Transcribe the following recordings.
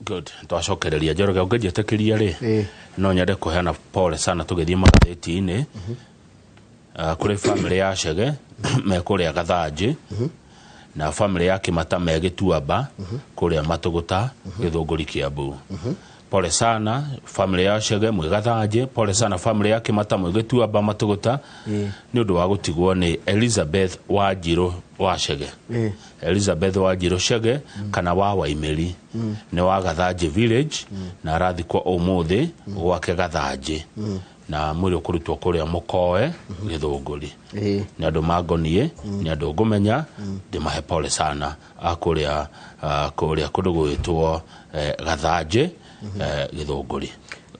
Good. Twacokereria Njoroge, ũngĩnjĩtĩkĩria rĩ, Ĩĩ. no nyende kũheana pole sana tũgĩthiĩ magathĩti-inĩ. Kũrĩ famĩlĩ ya Chege me kũrĩa Gathanjĩ na famĩlĩ ya Kĩmata me Gĩtuamba kũrĩa Matũgũta, Gĩthũngũri, Kiambu. Pole sana famĩlĩ ya Chege mwĩ Gathanjĩ, pole sana famĩlĩ ya Kĩmata mwĩ Gĩtuamba Matũgũta, nĩ ũndũ wa gũtigwo nĩ Elizabeth Wanjirũ wa Chege. Elizabeth Wanjirũ Chege kana wa Waimĩri nĩ wa Gathanjĩ village na arathikwo ũmũthĩ gwake Gathanjĩ na mwĩrĩ ũkũrutwo kũrĩa Mũkoe, Gĩthũngũri. Nĩ andũ mangoniĩ, nĩ andũ ngũmenya, ndĩmahe pole sana a kũrĩa, kũrĩa kũndũ gwĩtwo Gathanjĩ, Gĩthũngũri.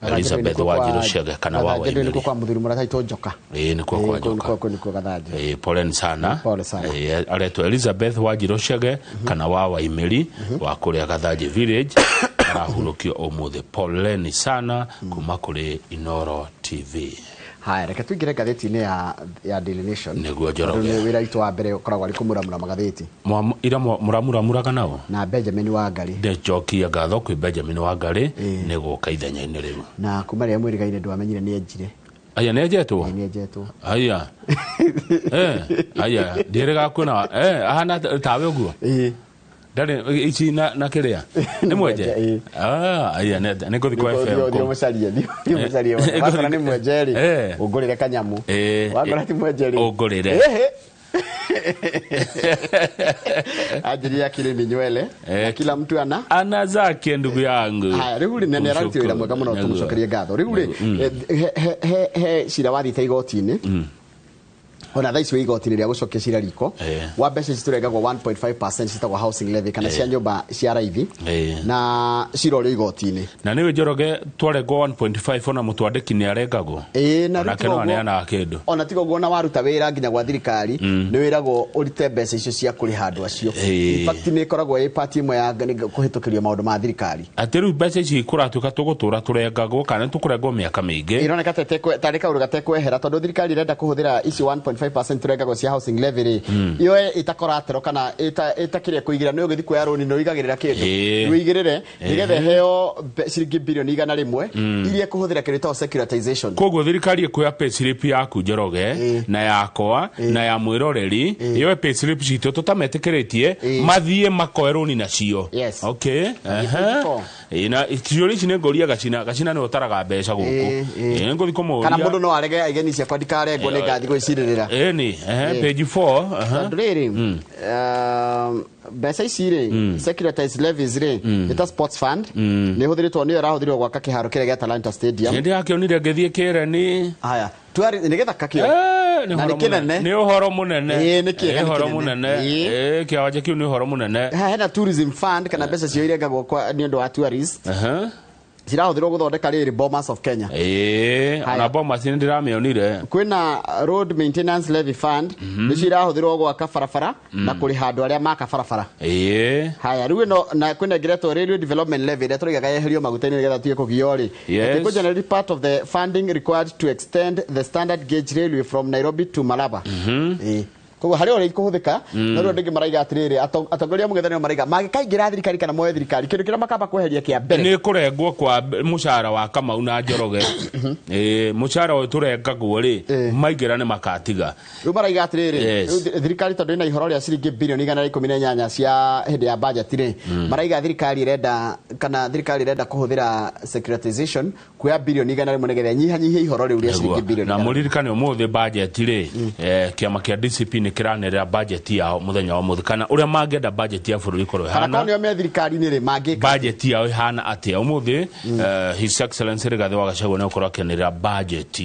Elizabeth Wanjirũ Chege kana wa Gathanjĩ nĩkuo Waimĩri. Kwa mũthuri mũrataitwo Njoka. Ĩĩ, nĩkuo kwa Ĩĩ, kũu Njoka. Nĩkuo Gathanjĩ. Ĩĩ, poleni sana. Pole sana. Ĩĩ, aretwo Elizabeth Wanjirũ Chege kana wa Waimĩri wa kũrĩa Gathanjĩ village, arahurũkio ũmũthĩ. Poleni sana kuma kũrĩ Inoro TV. Haya, reke tuingĩre ngathĩti-inĩ ya Daily Nation. Nĩguo, Njoroge. Tondũ nĩ wĩra witũ wa mbere ũkoragwo arĩ kũmuramura magathĩti. Ira mũramuramuraga nao na Benjamin Wangari. Ndecokia ngatho kwĩ Benjamin Wangari nĩ gũka ithenya-inĩ rĩu. Na kuma rĩrĩa mwĩrĩgaine ndwamenyire nĩ enjire. Aya, nĩ enjetwo? Ĩĩ, nĩ enjetwo. Aya, aya, ndiĩrĩga kuona ahana tawe ũguo. Ndarĩ ici na kĩrĩa nĩ mwenje. Ĩĩ. Ah, aya, nĩ ngũthiĩ kwa FM. Thiĩ ũmũcarie, thiĩ ũmũcarie. Wakora nĩ mwenje rĩ, ũngũrĩre kanyamũ. Wakora ti mwenje rĩ, Ũngũrĩre. Ĩhĩ. Anjirie akili ni nywele na kila mtu ana ana zake, ndugu yangu. Haya, rĩu rĩ, na nĩ ararutire wĩra mwega mũno. Nĩguo. Tũmũcokerie ngatho. Rĩu rĩ, he cira wathiĩte igoti-inĩ, ona thaa ici wĩ igoti-inĩ rĩa gũcokia cira riko wa mbeca ici tũrengagwo 1.5% citagwo housing levy kana cia nyũmba cia raithi, na cira ũrĩ igoti-inĩ. Na nĩwe Njoroge, twarengwo 1.5, ona mũtwandĩki nĩ arengagwo. Ĩĩ, na rĩu Onake tiga no ũguo- aneanaga kĩndũ. Ona tiga ũguo, ona waruta wĩra nginya gwa thirikari, nĩ wĩragwo ũrute mbeca icio cia kũrĩha andũ acio. In fact, nĩ ĩkoragwo ĩ part ĩmwe ya kũhĩtũkĩrio maũndũ ma thirikari. Atĩ rĩu mbeca ici kũratuĩka tũgũtũra tũrengagwo kana tũkũrengwo mĩaka mĩingĩ? Ironeka tarĩ kaũndũ gatekwehera, tondũ thirikari ĩrenda kũhũthĩra ici 1.5% tũrengagwo cia housing levy rĩ, yoe ĩta collateral kana ĩta kĩrĩa kũigĩra. Nĩ ũgĩthiĩ kuoya rũni, nĩ ũigagĩrĩra kĩndũ. Ũigĩrĩre nĩgetha ĩheo ciringi birioni 100 iria ĩkũhũthĩra kĩndũ gĩtagwo securitization. Koguo thirikari ĩkuoya payslip yaku Njoroge, na yakwa na ya mwĩroreri, yoe payslip citũ tũtametĩkĩrĩtie, mathiĩ makoe rũni nacio. Yes. Okay. Page four. Ĩĩ, na ciũria ici nĩ ngũria Gacina. Gacina nĩwe ũtaraga mbeca gũkũ. Ĩĩ. Ĩĩ, nĩ ngũthiĩ kũmũria. Kana mũndũ no arege aigeni ciakwa ndikarengwo, nĩ ngathiĩ gwĩcirĩrĩra. Ĩni, ehe, page 4, ehe. Tondũ rĩrĩ, mbeca ici rĩ, securitized levies rĩ, nĩ ta sports fund nĩ ĩhũthĩrĩtwo, nĩyo ĩrahũthĩrwo gwaka kĩharo kĩrĩa gĩa Talanta Stadium. Nĩ ndĩrakĩonire ngĩthiĩ kĩreni. Haya, nĩ gĩthaka kĩo. Nĩ Na nĩ ũhoro mũnene. kĩnene. Nĩ ũhoro mũnene. Ĩĩ, nĩ kĩega, Nĩ nĩ ũhoro kĩnene. mũnene. Ĩĩ, kĩwanja kĩu nĩ ũhoro mũnene. Haha hena tourism fund kana mbeca cio irengagwo nĩ ũndũ wa tourist, cirahũthĩrwo gũthondeka rĩrĩ Bomas of Kenya. Ĩĩ, ona Haya. Bomas nĩ ndĩramĩonire. Kwĩna road maintenance levy fund, nĩcio irahũthĩrwo gwaka barabara na kũrĩha andũ arĩa maka barabara. Haya, rĩu ĩno na kwĩna ĩngĩ ĩretwo railway development levy, ĩrĩa tũraigaga yeherio maguta-inĩ nĩgetha tuge kũgio rĩ. Ĩtĩ generate part of the funding required to extend the standard gauge railway from Nairobi to Malaba. Ĩĩ. Koguo harĩ ũrĩa ikũhũthĩka, no rĩu andũ aingĩ maraiga atĩrĩrĩ, atongoria a mũng'ethanĩro maraiga mangĩkaingĩra thirikari kana moe thirikari, kĩndũ kĩrĩa makamba kweheria kĩa mbere Nĩ kũrengwo kwa mũcara wa Kamau na Njoroge. Ĩĩ, mũcara ũyũ tũrengagwo rĩ, maingĩra nĩ makatiga. Rĩu maraiga atĩrĩrĩ, rĩu thirikari tondũ ĩna ihoro rĩa ciringi birioni 118 cia hĩndĩ ya budget rĩ, maraiga thirikari ĩrenda, kana thirikari ĩrenda kũhũthĩra securitization kuoya birioni 100 nĩgetha ĩnyihanyihie ihoro rĩu rĩa ciringi birioni Na igana. Mũririkane ũmũthĩ budget rĩ, kĩama kĩa DCP nĩ kĩranĩrĩra budget yao mũthenya wa ũmũthĩ, kana ũrĩa mangĩenda budget ya bũrũri ĩkorwo kana ĩhana. korwo nĩo me thirikari-inĩ rĩ, mangĩka Budget yao ĩhana atĩa ũmũthĩ? His Excellency Rigathĩ wa Gachagua nĩ gũkorwo akĩanĩrĩra budget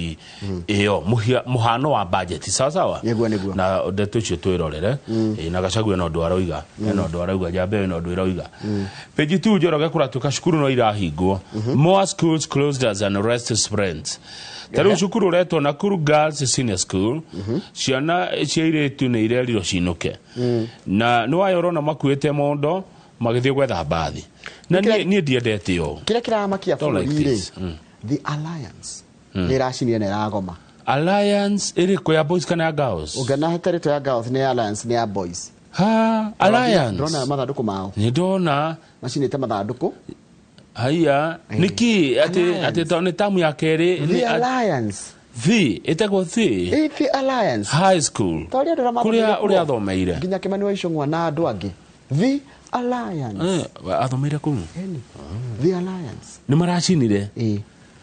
ĩyo, mũhano wa budget, sawa sawa. Nĩguo. Na ndeto icio twĩrorere. Ĩĩ, na Gachagua ena ũndũ aroiga, ena ũndũ arauga, njamba ĩyo ena ũndũ ĩroiga. Page 2, Njoroge, kũratuĩka cukuru no irahingwo. More schools closed as unrest spreads. Ta rĩu cukuru ũretwo Nakuru Girls Senior School, ciana cia irĩtu nĩ irerirwo cinũke, na nĩ wayo ũrona makuĩte mondo magĩthiĩ gwetha mbathi, na niĩ ndiendete ũũ. Kĩrĩa kĩramakia Don't like bũrũri rĩ, this. The alliance nĩ ĩracinire na ĩragoma. Alliance ĩrĩkũ, ya boys kana ya girls? Ũngĩona territory ya girls, nĩ alliance nĩ ya boys. Ha, alliance. Ndĩrona mathandũkũ mao. Nĩ ndona. Macinĩte mathandũkũ. Haiya, niki ati to ni tamu ya keri The Alliance. The etagwo the. The Alliance. High school. Kuria uria athomeire. Nginya Kimani wa Ichung'wa na andu angi. The Alliance. Athomeire kuu. The Alliance. Ni maracinire.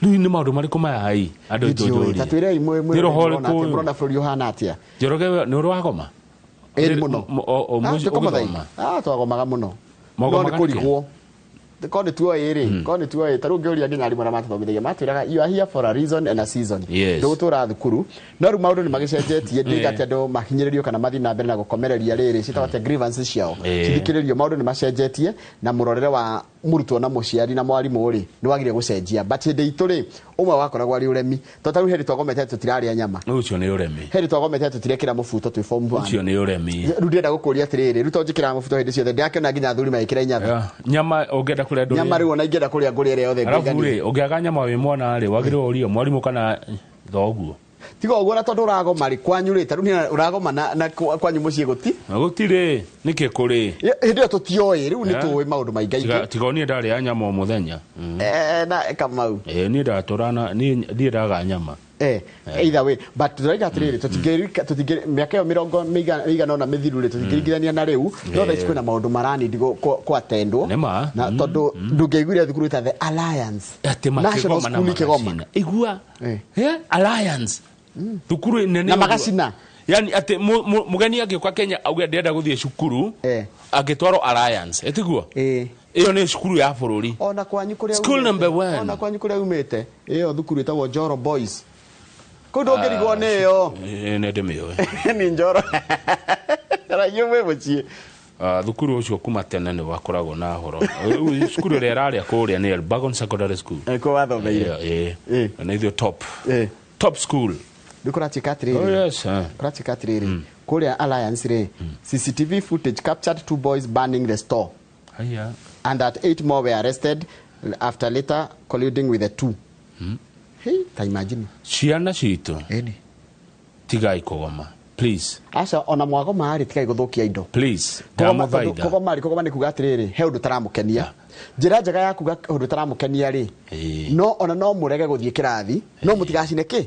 Rĩu nĩ maũndũ marĩkũ maya hai andũ itũnjũrie. Ta twĩrei mwe mũrona bũrũri ũhana atĩa. Njoroge nĩ ũrĩ wagoma? Ĩĩ mũno. Twagomaga mũno. No nĩ kũrigwo. Korwo nĩ tuoĩ rĩ, korwo nĩ tuoĩ ta rĩu ngĩũria nginya arimũ arĩa matũthomithagia matwĩraga you are here for a reason and a season. Ndũgũtũra thukuru. No rĩu maũndũ nĩ magĩcenjetie, ndiga atĩ andũ mahinyĩrĩrio kana mathiĩ na mbere na gũkomereria rĩrĩ ciĩtagwo atĩa grievances ciao. Cithikĩrĩrio, maũndũ nĩ macenjetie na mũrorere wa mũrutwo na mũciari na mwarimũ rĩ nĩ wagire gũcenjia. But hĩndĩ itũ rĩ ũmwe wakoragwo arĩ ũremi. Tondũ ta rĩu hĩndĩ twagomete tũtirarĩa nyama. Ũcio nĩ ũremi. Hĩndĩ twagomete tũtirekĩra mũbuto twĩ form 1. Ũcio nĩ ũremi. Rĩu ndĩrenda gũkũria atĩrĩrĩ, rĩu to njĩkĩraga mũbuto hĩndĩ ciothe, ndĩrakĩona nginya athuri magĩkĩra inyatha. Nyama ũngĩenda kũrĩa ndũrĩe. Nyama rĩu ona ingĩenda kũrĩa ngũrĩa ĩrĩa yothe ngũiganie. Arabu rĩ, ũngĩaga nyama wĩ mwana rĩ, wagĩrĩirwo ũrie mwarimũ kana thoguo. Tiga ũguo na tondũ ũragoma rĩ, kwanyu rĩ, ta rĩu niĩ ũragoma na kwanyu mũciĩ gũti? Gũtirĩ, nĩkĩ kũrĩ? Hĩndĩ ĩyo tũtioĩ, rĩu nĩ tũĩ maũndũ maingaingĩ. Tiga niĩ ndarĩa nyama o mũthenya. Na Kamau. Niĩ ndatũra niĩ ndaga nyama. Either way, but tũraiga atĩrĩrĩ, tũtingĩ mĩaka ĩyo mĩrongo ĩigana ũna mĩthiru rĩ, tũtingĩringithania na rĩu, no thaa ici kwĩna maũndũ maranindi kwatendwo. Na tondũ ndũngĩaiguire thukuru ĩta The Alliance. National School ikĩgoma. Igua. Alliance. Thukuru nene na magacina. Yani ati mugeni angĩũka Kenya auge ndĩrenda gũthiĩ cukuru, angĩtwarwo Alliance, ĩtiguo? Ĩyo nĩ cukuru ya bũrũri. Ona kwanyu kũrĩa School number 1. Ona kwanyu kũrĩa umĩte, ĩyo thukuru ĩtagwo Njoro Boys. Kũu ndũngĩrigwo nĩ ĩyo. Nĩ ndĩmĩũĩ. Nĩ Njoro. Raio mwĩ mũciĩ. Thukuru ũcio kuma tene nĩ wakoragwo na horo. Cukuru ĩrĩa ĩrarĩa kũrĩa nĩ Elbagon Secondary School. Kũu wathomeire. Na ithuĩ top. Top school. Rĩu kũratuĩka atĩrĩrĩ. Oh yes. Kũratuĩka atĩrĩrĩ. Kũrĩa Alliance rĩ, CCTV footage captured 2 boys burning the store. Haya. And that 8 more were arrested after later colluding with the 2. Hey, ta imagine. Ciana citũ. Tigai kũgoma. Please. Aca ona mwagoma rĩ, tigai gũthũkia indo. Please. Kũgoma rĩ, kũgoma nĩ kuga atĩrĩrĩ, he ũndũ taramũkenia. Njĩra njega ya kuga ũndũ taramũkenia rĩ, no ona no mũrege gũthiĩ kĩrathi, no mũtigacine kĩ?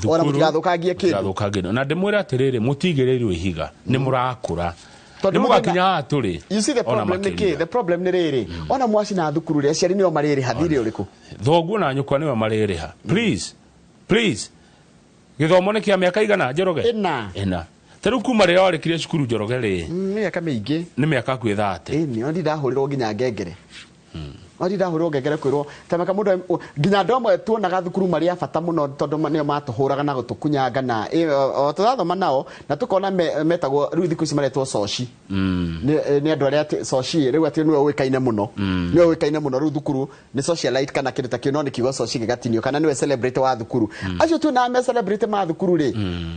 Ona mũtigathũkangie kĩndũ. Na ndĩmwĩre atĩrĩrĩ, mũtigĩrĩrwo ihiga, nĩ mũrakũra. Nĩ mũgakinya haha tũrĩ. You see the problem nĩ kĩ? The problem nĩ rĩrĩ, ona mwacina thukuru rĩ, aciari nĩo marĩrĩha thirĩ ũrĩkũ? Thoguo na nyũkwa nĩwe marĩrĩha. Please. Please. Gĩthomo nĩ kĩa mĩaka igana, Njoroge? Ĩna. Ta rĩu kuma rĩrĩa warĩkirie cukuru, Njoroge rĩ? Mĩaka mĩingĩ. Nĩ mĩaka hakuhĩ 30. Ĩni, ona ndahũrĩrwo nginya ngengere. Ona ndahũrĩrwo ngengere kwĩrwo ta mĩaka mũndũ nginya andũ amwe tuonaga thukuru marĩ a bata mũno tondũ nĩo matũhũraga na gũtũkunyanga na o tũrathoma nao na tũkona metagwo rĩu thikũ ici maretwo soci. Nĩ andũ arĩa atĩ soci rĩu atĩ nĩwe ũĩkaine mũno. Nĩwe ũĩkaine mũno rĩu thukuru nĩ socialite kana kĩndũ ta kĩu, no nĩ kiugo soci gĩgatinio kana nĩwe celebrity wa thukuru. Acio tuonaga me celebrity ma thukuru rĩ,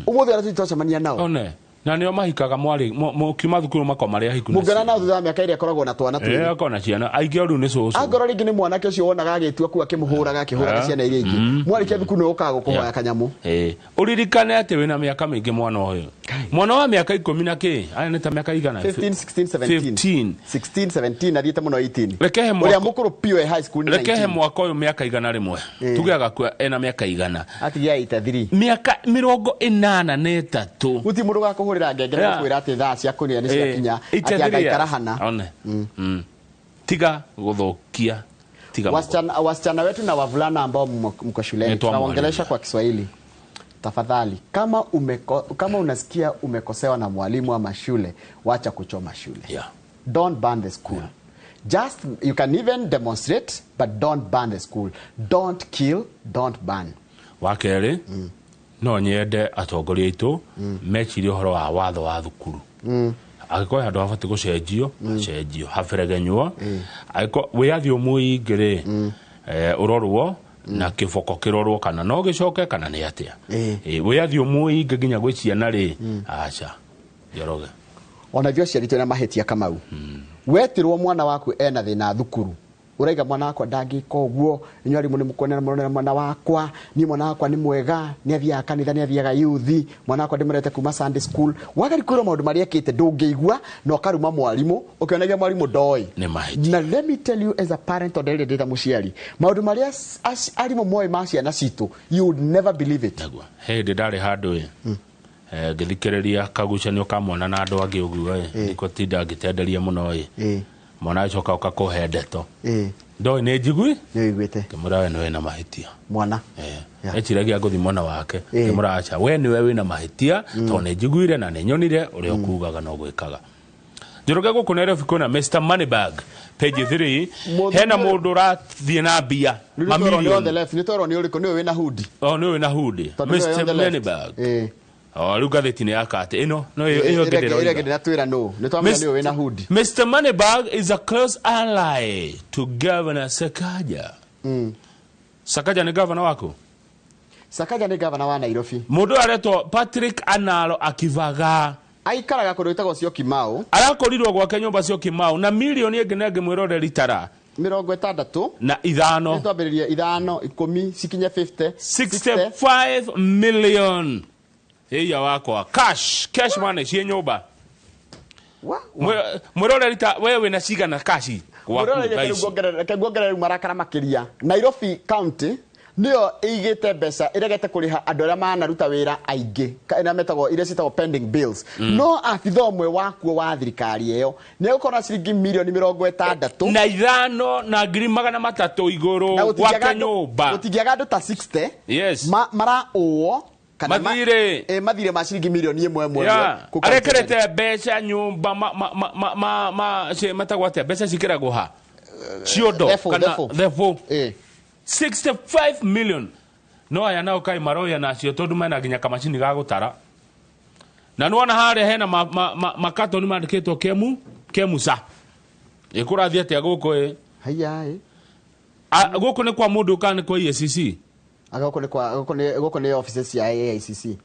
ũmũthĩ ona tũtitwacemania nao. One. Na nĩo mahikaga mwarĩ mũkiuma thukuru makoma marĩ ahiku. Mũngĩona nao thutha wa mĩaka ĩrĩa akoragwo na twana twĩrĩ. Akoragwo na ciana. Aingĩ rĩu nĩ cũcũ. Angorwo rĩngĩ nĩ mwanake ũcio wonaga agĩtua kuu akĩmũhũraga akĩhũraga ciana iria ingĩ. Mwarĩkia thukuru nĩ ũkaga gũkũhoya kanyamũ. Ũririkane atĩ wĩna mĩaka mĩingĩ mwana ũyũ. Mwana wa mĩaka 10 na kĩ? Aya nĩ ta mĩaka igana? 15, 16, 17. 15. 16, 17 athiĩte mũno 18. Rekehe mwaka. Ũrĩa mũkũrũ biũ e high school nĩ 19. Rekehe mwaka ũyũ mĩaka 101. Tuge agakua ena mĩaka 100. Atigia 83. Mĩaka 83. Gũtirĩ mũndũ ũgakũhũrĩra ngengere gũkwĩra atĩ thaa cia kũrĩa nĩ ciakinya, atĩ angaikara hana. Tiga gũthũkia. Tiga wasichana wetu na wavulana ambao mko shuleni, tunaongelesha kwa Kiswahili. Tafadhali, kama unasikia umekosewa na mwalimu ama shule, wacha kuchoma shule. Don't burn the school. Just you can even demonstrate, but don't burn the school. Don't kill, don't burn. Wa kerĩ, no nyende atongoria aitũ mecirie ũhoro wa watho wa thukuru. Angĩkorwo handũ habatiĩ gũcenjio, hacenjio, haberegenywo. Angĩkorwo wĩyathi mũingĩ rĩ, ũrorwo na kĩboko kĩrorwo kana no gĩcoke kana nĩ atĩa. Wĩyathi mũingĩ nginya gwĩ ciana rĩ, aca, Njoroge. Ona ithuĩ aciari twĩna mahĩtia Kamau. Wetirwo mwana waku ena thĩna thukuru, Ũraiga mwana wakwa ndangĩka ũguo, inyuĩ arimũ nĩ mũkuonera mũronera mwana wakwa, niĩ mwana wakwa nĩ mwega, nĩ athiaga kanitha, nĩ athiaga youth, mwana wakwa ndĩmũrete kuma Sunday school. Wagari kwĩrwo maũndũ marĩa ekĩte ndũngĩigua na ũkaruma mwarimũ, ũkĩonagia mwarimũ ndoĩ. Nĩ mahĩtia. Na let me tell you, as a parent, tondũ rĩrĩ ndĩ ta mũciari, maũndũ marĩa arimũ moĩ ma ciana citũ, you would never believe it. Nĩguo. He hĩndĩ ndarĩ handũ ĩ, ngĩthikĩrĩria kagucanio ka mwana na andũ angĩ ũguo ĩ, nĩkũtinda ngĩtenderia mũno ĩ. Mwana acoka ũka kũhe ndeto. Ndoĩ nĩ njigui? Nĩ ũiguĩte. Ngĩmwĩra we nĩwe wĩna mahĩtia. Mwana. Eciragia ngũthiĩ mwena wake. Ngĩmwĩra aca, we nĩwe wĩna mahĩtia, tondũ nĩ njiguire na nĩ nyonire ũrĩa ũkugaga na ũgwĩkaga. Njoroge gũkũ Nairobi kwĩna Mr Moneybag page 3, hena mũndũ ũrathiĩ na mbia. Rĩu nĩ twerwo nĩ on the left, nĩ twerwo nĩ ũrĩkũ, nĩwe wĩna hudi. Oh, nĩwe wĩna hudi. Tondũ nĩwe Mr on the left. Moneybag. O, rĩu ngathĩti-inĩ ya kate ĩno, no ĩyo ĩngĩ ndĩroiga. Ĩrĩa ĩngĩ ndĩratwĩra nũ? Nĩ twamenya nĩwe wĩna hudi. Mr Moneybag is a close ally to Governor Sakaja. Sakaja nĩ governor waku? Sakaja nĩ governor wa Nairobi. Mũndũ aretwo Patrick Analo Akivaga. Aikaraga kũndũ gwĩtagwo Syokimau. Arakorirwo gwake nyũmba Syokimau na milioni ĩngĩ na ĩngĩ mwĩroreri tara. Mĩrongo ĩtandatũ. Na ithano. Nĩ twambĩrĩrie ithano, ikũmi, cikinye 50. 65 million. Ĩya wakwa. Cash, cash money ciĩ nyũmba. Wa, wa. Mwĩroreri ta we wĩna cigana cash gwaku Mwĩroreri thaa ici? reke nguongerere rĩu marakara makĩria. Nairobi County nĩyo ĩigĩte mbeca ĩregete kũrĩha andũ arĩa manaruta wĩra aingĩ, ĩrĩa metagwo, iria ciĩtagwo pending bills. No abitha ũmwe wakuo wa thirikari ĩyo nĩ egũkorwo na ciringi mirioni mĩrongo ĩtandatũ na ithano na ngiri magana matatũ igũrũ Na gũtingĩaga gwake andũ- nyũmba. gũtingĩaga andũ ta 60 maraũo kana Mathirĩ. Mathirĩ ma ciringi mirioni ĩmwe ĩmwe ĩmwe kũ kaunti Arekerete mbeca nyũmba metagwo atĩa? Mbeca cikĩragwo ha? Ciondo kana Thefũ. thefũ. 65 million. No aya nao kai maroya nacio tondũ mena nginya kamacini ga gũtara. Na nĩwona harĩa hena makatoni mandĩkĩtwo Kemusa. Ĩkũrathiĩ atĩa gũkũ ĩ? Haiya, ĩ. Gũkũ nĩ kwa mũndũ kana nĩ kwa EACC? Aga gũkũ nĩ kwa, gũkũ nĩ, gũkũ nĩ offices cia AICC.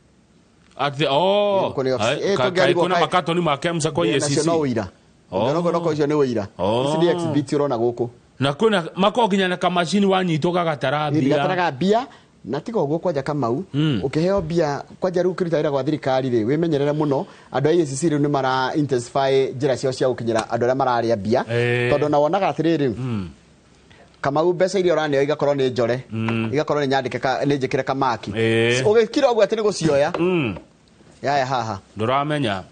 Atĩ, oh, Gũkũ nĩ office. ai, Tũngĩarigwo kwĩna makatoni ma Kemusa kwa Ĩ, EACC. nacio no ũira. Ũngĩona ũguo ũcio nĩ ũira. Ici nĩ exhibit ũrona gũkũ. Na kwĩna makoragwo nginya na kamacini wanyitwo gagatara Ĩ, mbia. gataraga mbia. Na tiga ũguo kwanja Kamau, ũkĩheo mbia kwanja rĩu ũkĩruta wĩra gwa thirikari rĩ, wĩmenyerere mũno. Andũ a EACC rĩu nĩ mara intensify njĩra ciao cia gũkinyĩra andũ arĩa mararĩa mbia. Tondũ na wonaga atĩrĩrĩ, Kamau mbeca iria ũraneo igakorwo nĩ njore, igakorwo nĩ nyandĩke nĩ njĩkĩre kamaki. Ũgĩkira ũguo atĩ nĩ gũcioya. Yaya haha. Ndũramenya.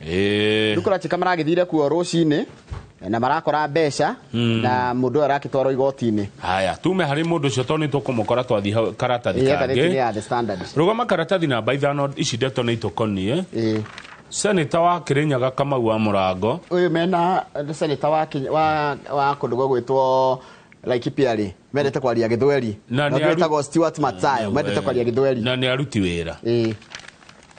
Rĩu kũratuĩka maragĩthire kuo rũcinĩ na marakora mbeca na mũndũ ũyũ arakĩtwarwo igoti-inĩ. Haya, tume harĩ mũndũ ũcio tondũ nĩ tũkũmũkora twathiĩ hau karatathi Ĩĩ, kangĩ. ngathĩti-inĩ ya The Standard. Rũgama karatathi namba ithano, ici ndeto nĩ itũkoniĩ. Senator wa Kirinyaga Kamau wa Mũrango. Ũyũ mena senator wa kũndũ gwĩtwo Laikipia rĩ, mendete kwaria Gĩthweri. Na Na nĩ aru- wĩtagwo Stewart Matsayo, mendete kwaria Gĩthweri. Na nĩ aruti wĩra.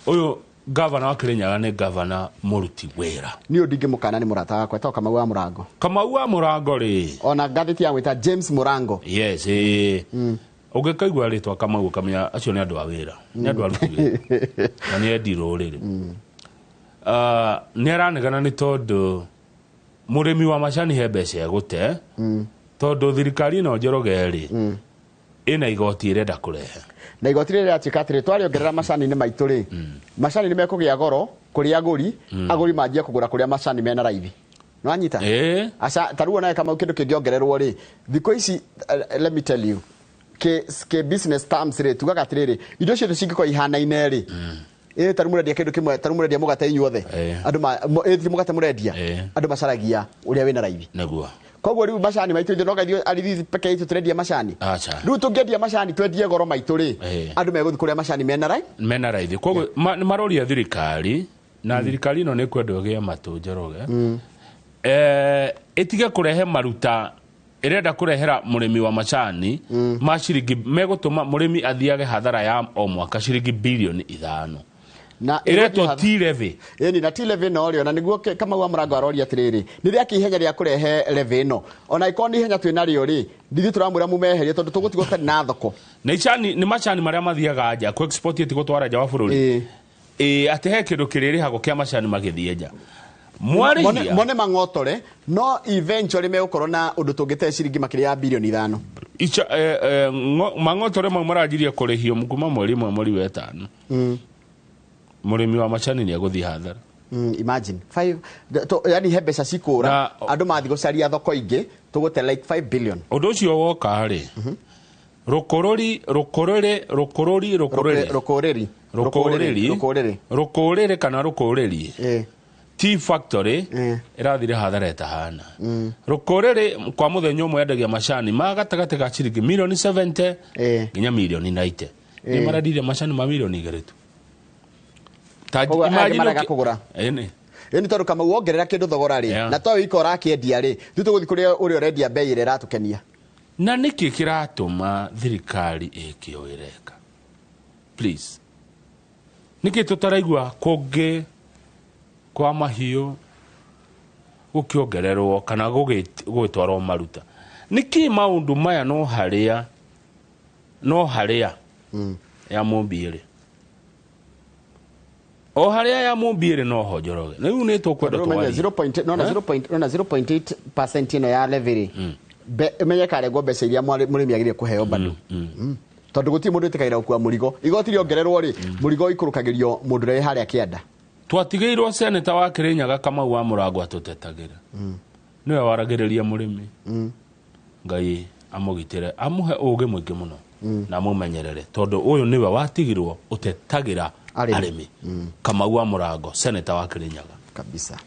Ũyũ gavana wa Kirinyaga nĩ gavana mũruti wĩra. Niĩ ndingĩmũkana nĩ mũrata wakwa, etagwo Kamau wa Mũrango. Kamau wa Mũrango rĩ. Ona ngathĩti ya mwĩta James Mũrango. Yes, ĩĩ. Ũngĩkaigua rĩtwa Kamau ũkamenya acio nĩ andũ a wĩra. Nĩ andũ aruti wĩra. Na nĩ endi rũrĩrĩ. Nĩ aranegana nĩ tondũ mũrĩmi wa macani he mbeca egũte, tondũ thirikari ĩno Njoroge rĩ, ĩna igoti ĩrenda kũrehe. Na igoti rĩrĩa rĩratuĩka atĩrĩ, twarĩongerera macani-inĩ maitũ rĩ, macani nĩ mekũgĩa goro kũrĩ agũri, agũri manjie kũgũra kũrĩa macani mena raithi. Nĩwanyita? Aca, ta rĩu onawe Kamau kĩndũ kĩngĩongererwo rĩ, thikũ ici, let me tell you, ke business terms rĩ, tugaga atĩrĩrĩ, indo ciothe cingĩkorwo ihanaine rĩ, ta rĩu mũrendia kĩndũ kĩmwe, ta rĩu mũrendia mũgate inyuothe. Andũ ti mũgate mũrendia. Andũ macaragia ũrĩa wĩna raithi. Nĩguo. Koguo rĩu macani maitũ ithuĩ no ithuĩ arĩithi peke itũ tũrendia macani. Aca. Rĩu tũngĩendia macani twendie goro maitũ rĩ, andũ megũthiĩ kũrĩa macani mena raithi. Mena raithi. Koguo nĩ maroria thirikari, na thirikari ĩno nĩ kwendwo ĩgĩe matũ Njoroge. Ĩtige kũrehe maruta, ĩrenda kũrehera mũrĩmi wa macani ma ciringi, megũtũma mũrĩmi athiage hathara ya o mwaka ciringi bilioni ithano. Na Ĩretwo ĩgũthiĩ T levy. Ĩni, na T levy no rĩo, na nĩguo Kamau wa Mũrango aroria atĩrĩrĩ, nĩ rĩa kĩ ihenya rĩa kũrehe levy ĩno? Ona ĩkorwo nĩ ihenya twĩ narĩo rĩ, ithuĩ tũramwĩra mũmeherie tondũ tũgũtigwo tũtarĩ na thoko. Na icani, nĩ macani marĩa mathiaga nja, kũ export ĩti gũtwara nja wa bũrũri. Atĩ he kĩndũ kĩrĩrĩhagwo kĩa macani magĩthiĩ nja. Mwarĩhia. Mone mang'otore no eventually megũkorwo na ũndũ tũngĩte ciringi makĩria ya birioni 5. Ica mang'otore mau maranjirie kũrĩhio kuma mweri 1 mweri wa 5. Mũrĩmi wa macani nĩ egũthiĩ hathara. Imagine 5 yani he mbeca cikũra andũ mathiĩ gũcaria thoko ingĩ tũgũte like 5 billion. Ũndũ ũcio woka rĩ, rũkũrĩrĩ kana rũkũrĩri tea factory ĩrathire hathara ĩtahana. Rũkũrĩrĩ kwa mũthenya ũmwe endagia macani ma gatagatĩ ka ciringi milioni 70 nginya milioni 90. Nĩ marendirie macani ma milioni 2 tu. Imagine kũgũra. Ĩni tondũ kama wongerera kĩndũ thogora rĩ na to wika ũrakĩendia rĩ rĩu tũgũthiĩ kũrĩa ũrĩa ũrendia bei ĩrĩa ĩratũkenia. Na nĩkĩ kĩratũma thirikari ĩke ũũ ĩreka? Please. Nĩkĩ tũtaraigua kũngĩ kwa mahiũ gũkĩongererwo kana gũgĩtwarwo maruta? Nĩkĩ maũndũ maya no harĩa ya Mũmbi ĩrĩ? O harĩa ya Mũmbi ĩrĩ no ho Njoroge. Rĩu nĩ tũkwenda twarie. 0.0.8% ĩno ya levy rĩ. Menye karegwo mbeca iria mũrĩmi agĩrĩire kũheo bado. Tondũ gũtirĩ mũndũ wĩtĩkagĩra gũkua mũrigo. Igoti rĩongererwo rĩ, mũrigo ũikũrũkagĩrio mũndũ ũrĩa wĩ harĩa kĩanda. Twatigĩirwo seneta wa Kĩrĩnyaga Kamau wa Mũrango atũtetagĩra. Nĩwe waragĩrĩria mũrĩmi. Ngai amũgitĩre, amũhe ũũgĩ mũingĩ mũno na amũmenyerere tondũ ũyũ nĩwe watigirwo ũtetagĩra arĩmi. Kamau wa Mũrango, seneta wa Kĩrĩnyaga. Kabisa.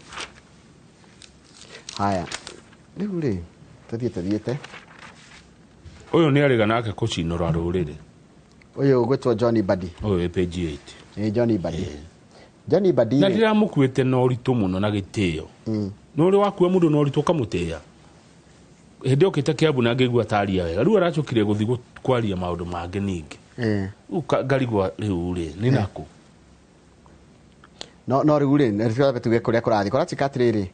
Haya. Rĩu rĩ, tũthiĩte. Ũyũ nĩ arĩga nake kũcinũra rũrĩrĩ. Ũyũ ũgwĩtwo John Mbadi. Ũyũ wĩ page 8. Ĩ John Mbadi. John Mbadi. Na ndiramũkuĩte na ũritũ mũno na gĩtĩo. Nĩ ũrĩ wakua mũndũ na ũritũ ũkamũtĩĩa. Hĩndĩ okĩte Kiambu na ngĩigua taria wega. Rĩu aracokire gũthiĩ kwaria maũndũ mangĩ ningĩ. Rĩu ngarigwa rĩu rĩ, nĩ nakũ? No rĩu rĩ, nĩ tuge kũrĩa kũrathiĩ. Kũratuĩka atĩrĩrĩ,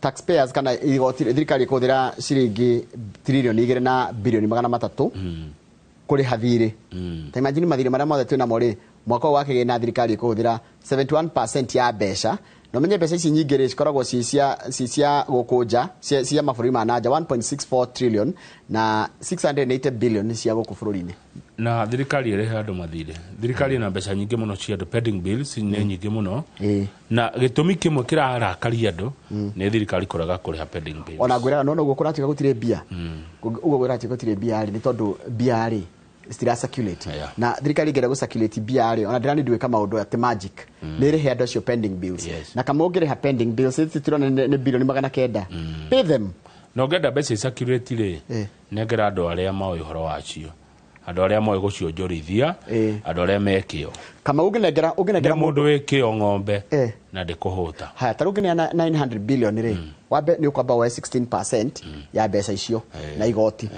taxpayers kana igoti thirikari ĩkũhũthĩra ciringi tririoni 2 na birioni 300 kũrĩha thirĩ. Ta imagine mathirĩ marĩa mothe twĩnamo rĩ, mwaka ũyũ wa kĩgĩna thirikari ĩkũhũthĩra 71% ya mbeca. Na ũmenye mbeca ici nyingĩ rĩ cikoragwo ci cia gũkũ nja, cia mabũrũri ma na nja 1.64 trillion na 680 billion cia gũkũ bũrũri-inĩ. Na thirikari ĩrehe andũ mathirĩ. Thirikari ĩna mbeca nyingĩ mũno cia andũ, pending bills nĩ nyingĩ mũno. Na gĩtũmi kĩmwe kĩrarakaria andũ nĩ thirikari kũrega kũrĩha pending bills. Ona ngwĩraga no ũguo kũratuĩka gũtirĩ mbia. Ũguo kũratuĩka gũtirĩ mbia rĩ, nĩ tondũ mbia rĩ citira circulate. Na thirikari ĩngĩenda gũ circulate mbia rĩ, ona ndĩrani ndwĩka maũndũ atĩ magic. Nĩ ĩrĩhe andũ acio pending bills. Na kama ũngĩrĩha pending bills, tũrona nĩ birioni 900. Pay them. Na ũngĩenda mbeca i-circulate rĩ, nengera andũ arĩa moĩ ũhoro wacio. Andũ arĩa moĩ gũcionjorithia, andũ arĩa me kĩo. Kama ũngĩnengera mũndũ wĩ kĩo ng'ombe na ndĩkũhũta. Haya, ta rĩu ũngĩneana 900 billion rĩ, wambe nĩ ũkwamba woe 16% ya mbeca icio na igoti.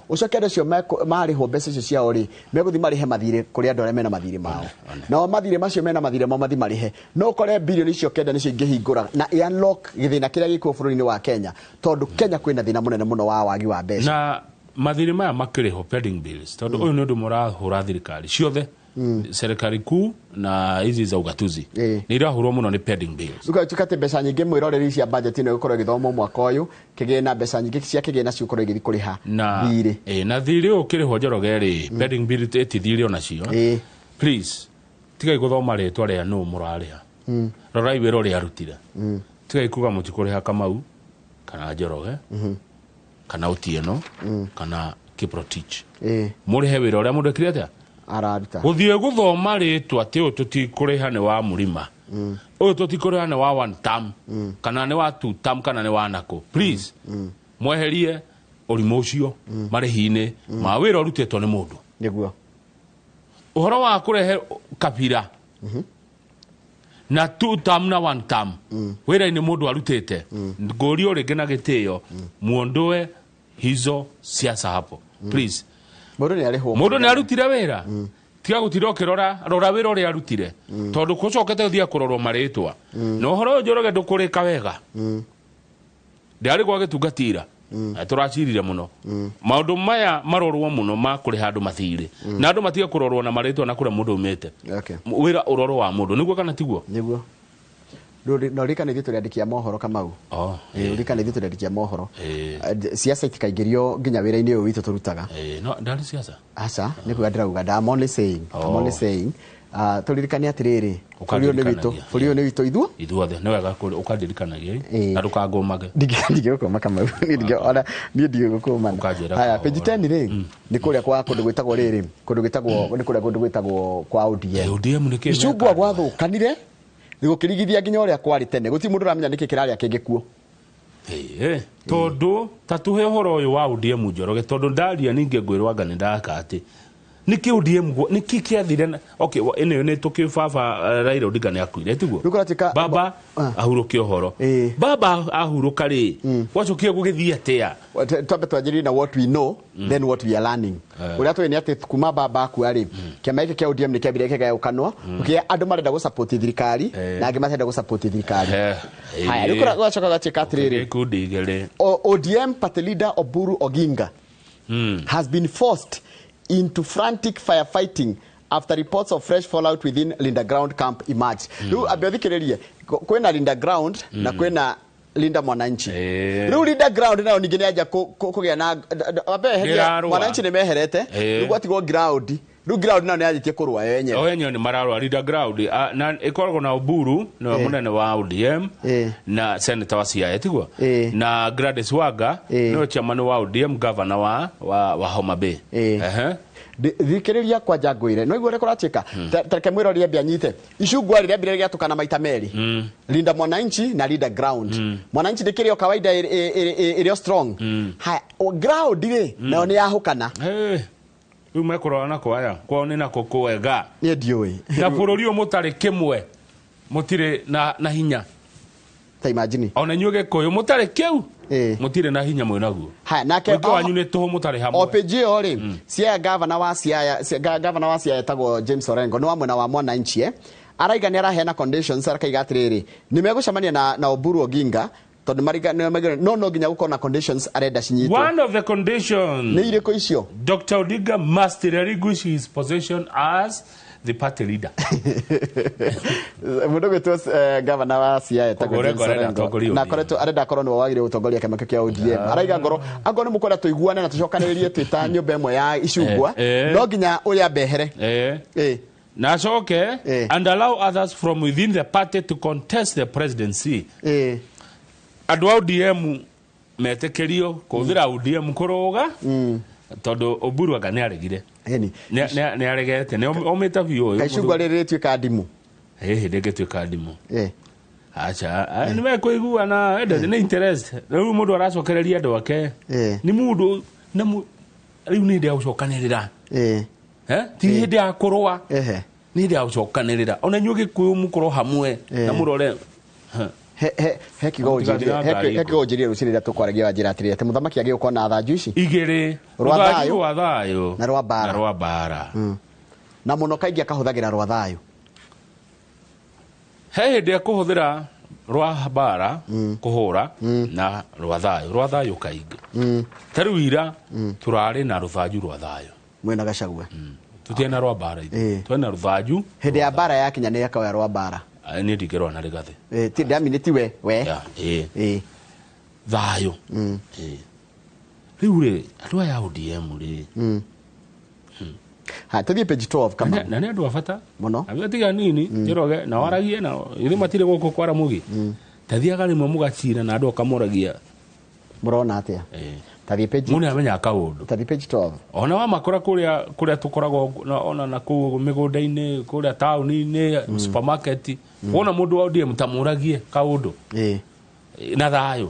Ũcoke andũ acio marĩhwo mbeca icio ciao rĩ, megũthiĩ marĩhe mathirĩ kũrĩ andũ arĩa mena mathirĩ mao. Nao mathirĩ macio mena mathirĩ mao mathiĩ marĩhe. No ũkore birioni icio 9 nĩcio ingĩhingũra na i-unlock gĩthĩna kĩrĩa gĩkuo bũrũri-inĩ wa Kenya, tondũ Kenya kwĩna thĩna mũnene mũno wa wagi wa mbeca. Na mathirĩ maya makĩrĩhwo pending bills, tondũ ũyũ nĩ ũndũ mũrahũra thirikari ciothe, serikali kuu na hizi za ugatuzi nĩ irahũrwo mũno nĩ pending bills. Ũgatuĩka atĩ mbeca nyingĩ mwĩroreri cia budget ĩno ĩgũkorwo ĩgĩthomwo mwaka ũyũ, kĩgĩna mbeca nyingĩ cia kĩgĩna cigũkorwo igĩthiĩ kũrĩha thirĩ. Na thirĩ ũyũ ũkĩrĩhwo Njoroge rĩ, pending bill ĩti thirĩ onacio. Please, tigai gũthoma rĩtwa rĩa nũ mũrarĩha. Rorai wĩra ũrĩa arutire. Tigai kuga mũtikũrĩha Kamau kana Njoroge kana Otieno kana Kiprotich. Mũrĩhe wĩra ũrĩa mũndũ ekire atĩa? Araruta. Gũthiĩ gũthoma rĩtwa atĩ ũyũ tũtikũrĩha nĩ wa mũrima. Ũyũ tũtikũrĩha nĩ wa one term, kana nĩ wa two term, kana nĩ wa nakũ. Please, mweherie ũrimũ ũcio marĩhi-inĩ ma wĩra ũrutĩtwo nĩ mũndũ. Nĩguo. Ũhoro wa kũrehe kabira na two term na one term wĩra-inĩ mũndũ arutĩte, ngũrio rĩngĩ na gĩtĩo, muondoe hizo siasa hapo. Please. Mũndũ nĩ arĩhwo. Mũndũ nĩ arutire wĩra. Tiga gũtinda ũkĩrora, rora wĩra ũrĩa arutire. Tondũ gũcokete gũthiĩ kũrorwo marĩtwa. Na ũhoro ũyũ Njoroge ndũkũrĩka wega. Ndĩrarĩ gwa gĩtungatira. Tũracirire mũno. Maũndũ maya marorwo mũno ma kũrĩha andũ mathirĩ. Na andũ matige kũrorwo na marĩtwa na kũrĩa mũndũ aumĩte. Wĩra ũrorwo wa mũndũ. Nĩguo kana tiguo? Nĩguo. No ririkana ithuĩ tũrĩ andĩki a mohoro Kamau. Ririkana ithuĩ tũrĩ andĩki a mohoro. Siasa itikaingĩrio nginya wĩra-inĩ ũyũ witũ tũrutaga. No ndarĩ siasa. Aca, nĩ kuga ndĩrauga, I'm only saying. I'm only saying. Tũririkane atĩrĩrĩ, bũrũri ũyũ nĩ witũ, bũrũri ũyũ nĩ witũ ithuo. Ithuothe nĩ wega ũkandirikanagia na ndũkangũmage. Ndingĩgũkũma Kamau, niĩ ndigĩgũkũma. Haya, page 10 rĩ, nĩ kũrĩa kwa kũndũ gwĩtagwo rĩrĩ, kũndũ gwĩtagwo nĩ kũrĩa kũndũ gwĩtagwo kwa ODM. ODM nĩ kĩ? Icungwa gwathũkanire gũkĩrigithia nginya ũrĩa kwarĩ tene. Gũtirĩ mũndũ ũramenya nĩkĩ kĩrarĩa kĩngĩ kuo. Tondũ ta tuhe ũhoro ũyũ wa ODM Njoroge, tondũ ndaria ningĩ ngwĩrwo anga nĩ ndaka atĩ nĩkĩ ODM nĩkĩ kĩathire. Okay, ĩno nĩ tũkĩ baba Raila Odinga nĩ akuire tiguo, baba ahurũke ũhoro, baba ahurũka rĩ gwacokire gũgĩthiĩ atĩa? Twambe twanjĩrĩrie na what we know, then what we are learning. Ũrĩa tũĩ nĩ atĩ kuma baba akua rĩ, kĩama gĩkĩ kĩa ODM nĩ kĩambire kĩgayũkanwo, kũgĩa andũ marenda gũsupport thirikari na angĩ matarenda gũsupport thirikari. Haya, rĩu gwacoka gũgatuĩka atĩrĩrĩ, ikundi igĩrĩ. ODM party leader Oburu Oginga has been forced into frantic firefighting after reports of fresh fallout within Linda Ground camp emerged. Rĩu ambe ũthikĩrĩrie, kwĩna Linda Ground na kwĩna Linda Mwananchi. Rĩu Linda Ground nayo ningĩ nĩyanjia kũgĩa na ambe eheria Mwananchi nĩ meherete, rĩu gwatigwo ground. Rĩu ground nayo nĩyanjĩtie kũrũa yo yenyewe. O yenyewe nĩ mararũa Linda Ground, na ĩkoragwo na Oburu nĩwe mũnene wa ODM na senator wa Siaya tiguo, na Gladys Wanga nĩwe chairman wa ODM, governor wa Homa Bay. Thikĩrĩria kwanja ngwĩre, no igua ũrĩa kũratuĩka. Tareke mwĩrori ambie anyite. Icungwa rĩrĩa rĩambire rĩgĩatũkana maita merĩ, Linda Mwananchi na Linda Ground. Mwananchi ndĩkĩrĩ o kawaida ĩrĩ o strong. Haya, ground rĩ nayo nĩ yahũkana. Rĩu mekũrora nako aya kwao nĩ nako kwega. Niĩ ndiũĩ. Na bũrũri ũyũ mũtarĩ kĩmwe mũtirĩ na hinya. Ta imagine. Ona inyuĩ Gĩkũyũ mũtarĩ kĩu mũtirĩ na hinya mwĩ naguo. Haya, nake mũingĩ wanyu nĩ tũhũ mũtarĩ hamwe. O page ĩyo rĩ, Siaya governor wa Siaya, governor wa Siaya etagwo James Orengo, nĩ wa mwena wa Mwananchi, araiga nĩ araheana conditions, arakaiga atĩrĩrĩ, nĩ megũcemania na Oburu Oginga tondũ mariga no no nginya gũkorwo na conditions arenda cinyitwo. One of the conditions. Nĩ irĩkũ icio? Dr. Odinga must relinquish his position as the party leader. Mũndũ gwĩtwo governor wa Siaya etagwo James Orengo na akoretwo arenda akorwo nĩwe wagĩrĩire gũtongoria kĩama kĩu kĩa ODM. Araiga ngoro angorwo nĩ mũkwenda tũiguane na tũcokanĩrĩrie twĩ ta nyũmba ĩmwe ya icungwa, no nginya ũrĩa mbehere. Na acoke and allow others from within the party to contest the presidency. Andũ a ODM metĩkĩrio kũhũthĩra ODM kũrũga, tondũ Oburu anga nĩ aregire. Nĩ aregete, nĩ omĩte biũ ũyũ. Kaicungwa rĩrĩ rĩtuĩka ndimũ. Hihi rĩngĩtuĩka ndimũ. Acha, nĩ mekũiguana, nĩ interest. Rĩu mũndũ aracokereria andũ ake. Nĩ mũndũ, rĩu nĩ hĩndĩ ya gũcokanĩrĩra. Ti hĩndĩ ya kũrũa. Nĩ hĩndĩ ya gũcokanĩrĩra. Ona inyuĩ Gĩkũyũ mũkorwo hamwe na mũrore. He kiugo ũnjĩrire rũcinĩ rĩrĩa tũkwaragia wanjĩra atĩrĩrĩ, atĩ mũthamaki agĩũka na thanju ici igĩrĩ, rwa thayũ rwa thayũ na rwa mbara. Na rwa mbara. Na mũno kaingĩ akahũthagĩra rwa thayũ. He hĩndĩ akũhũthĩra rwa mbara kũhũra na rwa thayũ, rwa thayũ kaingĩ. Ta rĩu ira tũrarĩ na rũthanju rwa thayũ. Mwena Gachagua. Tũtiarĩ na rwa mbara ithuĩ. Twarĩ na rũthanju. Hĩndĩ ya mbara yakinya nĩ akoya rwa mbara. Niĩ ndingĩrũa na rĩgathĩ. Ti ndamini ti we, we. Thayũ. Rĩu rĩ, andũ aya a ODM rĩ. Ha, tũthiĩ page 12 kama. Na nĩ andũ a bata. Mũno. Andũ tiga nini, Njoroge, na waragie na ithuĩ matirĩ gũkũ kwara mũgi. Tathiaga rĩmwe mũgacira na andũ akamũragia. Mũrona atĩa? Tathiĩ page. Mũndũ nĩamenyaga kaũndũ. Tathiĩ page 12. Ona wamakora kũrĩa tũkoragwo ona na kũu mĩgũnda-inĩ, kũrĩa taũni-inĩ, supermarket. Wona mũndũ wa ODM tamũragie kaũndũ. Na thayũ.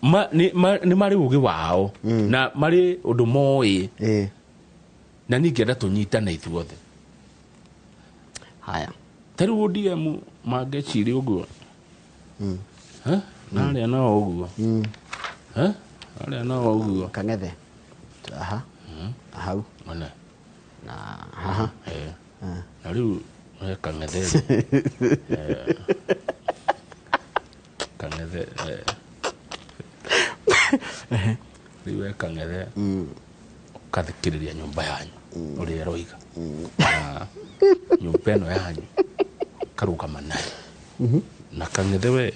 Nĩ marĩ ũgĩ wao na marĩ ũndũ moĩ. Na ningĩenda tũnyitane ithuothe. Haya. Ta rĩu ODM mangĩciria ũguo. Na arĩa nao ũguo. Arĩa nao ũguo. Kang'ethe. Aha. Hau. One. Na haha. Na rĩu he Kang'ethe. Kang'ethe. Rĩu he Kang'ethe. Ũkathikĩrĩria nyũmba yanyu ũrĩa ĩroiga. Nyũmba ĩno yanyu karũgama nayo. Na Kang'ethe we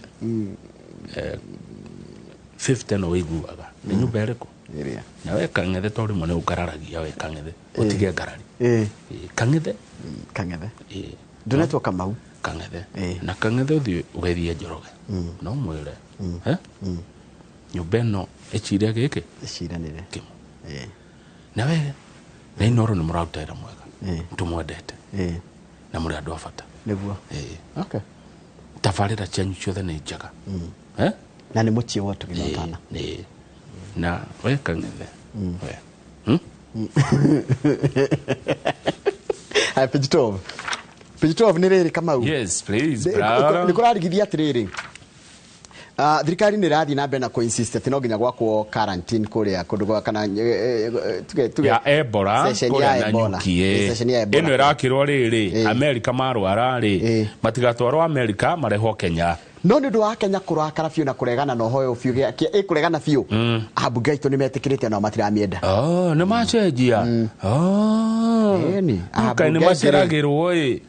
50 no wĩiguaga nĩ nyũmba ĩrĩkũ? Ĩrĩa. Na we Kang'ethe to rĩmwe nĩ ũkararagia we Kang'ethe ũtige ngarari. Ĩĩ. Kang'ethe. Kang'ethe. Ĩĩ. Ndũnetwo Kamau. Kang'ethe. Ĩĩ. Na Kang'ethe ũthiĩ ũgeithie Njoroge na ũmwĩre nyũmba ĩno ĩcire gĩkĩ Ĩciranĩre. kĩmwe. Ĩĩ. Na we na Inooro nĩ mũraruta wĩra mwega. Ĩĩ. Tũmwendete. Ĩĩ. Na mũrĩ andũ a bata. Nĩguo. Ĩĩ. Okay. Tabarĩra cianyu ciothe nĩ njega. Na nĩ mũciĩ wa ũtugi na ũtana. Ĩĩ. Na we Kang'ethe. We. Haya, page 12. Page 12 nĩ rĩrĩ Kamau. Yes, please, Nĩ brother. kũrarigithia atĩrĩrĩ, thirikari nĩ ĩrathiĩ na mbere na kũ-insist atĩ no nginya gwakwo quarantine kũrĩa kũndũ gwa kana tuge Ya Ebola ceceni kũrĩa ya Ebola. Nanyuki. Ĩ, ceceni ya Ebola. Ĩno ĩrakĩrwo rĩrĩ Ĩ. Amerika marwara rĩ Ĩ. matigatwarwo Amerika marehwo Kenya. No nĩ ũndũ wa Kenya kũrakara biũ na kũregana na ũhoro ũyũ biũ ĩkũregana biũ, ambunge aitũ nĩ metĩkĩrĩte nao matiramĩenda. Oh, nĩ macenjia. Oh. Ĩni, Kaĩ nĩ ambunge aingĩ rĩ. maceragĩrwo ĩ.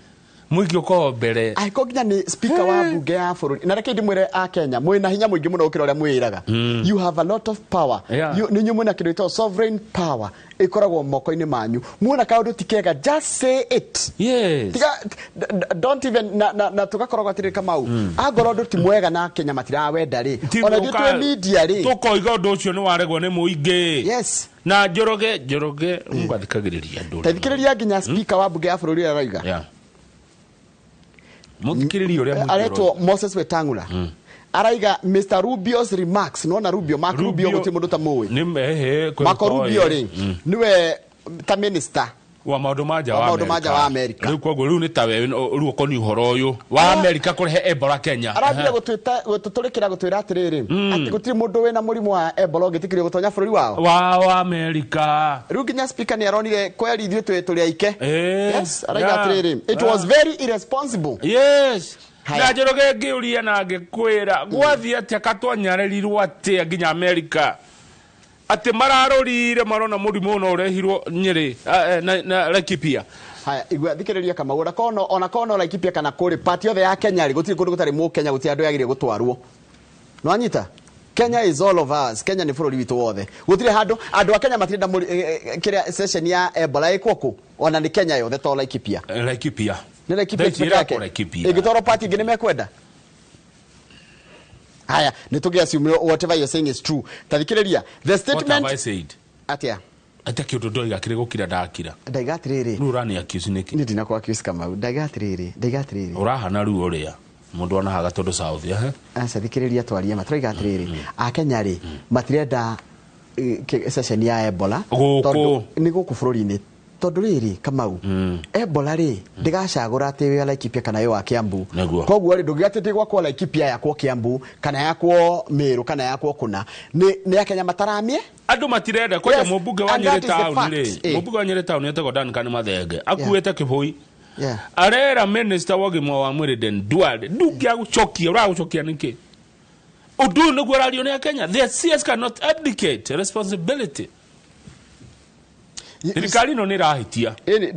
Mũingĩ ũkorwo mbere. Angĩkorwo nginya nĩ speaker wa mbunge ya bũrũri, na reke ndĩmwĩre a Kenya mwĩna hinya mũingĩ mũno gũkĩra ũrĩa mwĩraga. You have a lot of power. Yeah. Nĩ inyuĩ mwĩna kĩndũ gĩtagwo sovereign power ĩkoragwo moko-inĩ manyu. Muona kaũndũ ti kega, just say it. Yes. Tiga don't even na tũgakoragwo atĩrĩrĩ Kamau, angorwo ũndũ ti mwega na Kenya matirawenda rĩ, Ti ona ithuĩ gũka- twĩ media rĩ. Tũkoiga ũndũ ũcio nĩ waregwo nĩ mũingĩ. Yes. Na Njoroge Njoroge mũgathikagĩrĩria andũ. Ta thikĩrĩria nginya speaker wa mbunge ya bũrũri ũrĩa arauga. Yeah. Mũthikĩrĩrie ũrĩa mũingĩ Aretwo Moses Wetangula. Araiga Mr Rubio's remarks, nona Rubio, Mark Rubio, gũtirĩ mũndũ tamũĩ. Nĩ ehe kwĩ Marco ũtoĩ. Rubio rĩ nĩwe ta minister wa maũndũ ma nja Wa wa maũndũ ma nja wa Amerika. Rĩu koguo rĩu nĩ tawe rĩu ũkoniĩ ũhoro ũyũ wa Amerika kũrehe Ebola Kenya. Arambire gũtwĩta gũtũtũrĩkĩra gũtwĩra atĩrĩrĩ atĩ gũtirĩ mũndũ wĩna mũrimũ wa Ebola ũngĩtĩkĩrio gũtonya bũrũri wao. Wa Amerika. Rĩu nginya speaker nĩ aronire kweri ithuĩ twĩ tũrĩ aike. Yes, araiga atĩrĩrĩ, it was very irresponsible. Yes. Haya. Na Njoroge ngĩũria na ngĩkwĩra gwathiĩ atĩa katwanyarerirwo atĩa nginya Amerika atĩ mararorire marona mũrimũ ũyũ no ũrehirwo Nyĩrĩ na Laikipia. Haya, igua thikĩrĩria Kamau, ona kono ona kono Laikipia kana kũrĩ part yothe ya Kenya rĩ, gũtirĩ kũndũ gũtarĩ mũkenya, gũtirĩ andũ yagĩrĩire gũtwarwo. Nĩwanyita? Kenya is all of us. Kenya nĩ bũrũri witũ wothe. Gũtirĩ handũ andũ a Kenya matirenda kĩrĩa session ya Ebola ĩkwo kũ, ona nĩ Kenya yothe to Laikipia. Laikipia. Nĩ Laikipia Thaa ici peke yake. ĩrakwo Laikipia. Ĩngĩtwarwo part ĩngĩ nĩ mekwenda. Haya, nĩ tũngĩ assume whatever you're saying is true. Ta thikĩrĩria, the What have statement I said? Atĩa? Atĩa kĩũndũ ndoiga kĩrĩ gũkira ndakira. Ndaiga atĩrĩrĩ. Rĩu ũrani accuse nĩkĩ? Niĩ ndinakũ accuse Kamau. Ndaiga atĩrĩrĩ, ndaiga atĩrĩrĩ. Ũrahana rĩu ũrĩa mũndũ anahaga tondũ South eh? Aca thikĩrĩria twarie ma. Tũraiga atĩrĩrĩ, Akenya rĩ matirenda session ya Ebola Gũkũ. tondũ nĩ gũkũ bũrũri-inĩ. Tondũ rĩrĩ Kamau, Ebola rĩ ndĩgacagũra atĩ wĩ wa Laikipia kana wĩ wa Kiambu. Nĩguo. Koguo rĩ ndũngiuga atĩ ndĩgwakwo Laikipia yakwo Kiambu kana yakwo Meru kana yakwo kũna. Nĩ Akenya mataramie? Andũ matirenda kwanja Yes, mũmbunge wa and Nyĩrĩ that is the town fact. rĩ, mũmbunge wa Nyĩrĩ town etagwo Duncan Mathenge akuĩte kĩbũi. Arera minister wa ũgima wa mwĩrĩ Den Duale ndũngĩagũcokia, ũragũcokia nĩkĩ? Ũndũ ũyũ nĩguo ũrario nĩ Akenya. The CS cannot abdicate responsibility. Thirikari ĩno nĩ ĩrahĩtia. Ĩni,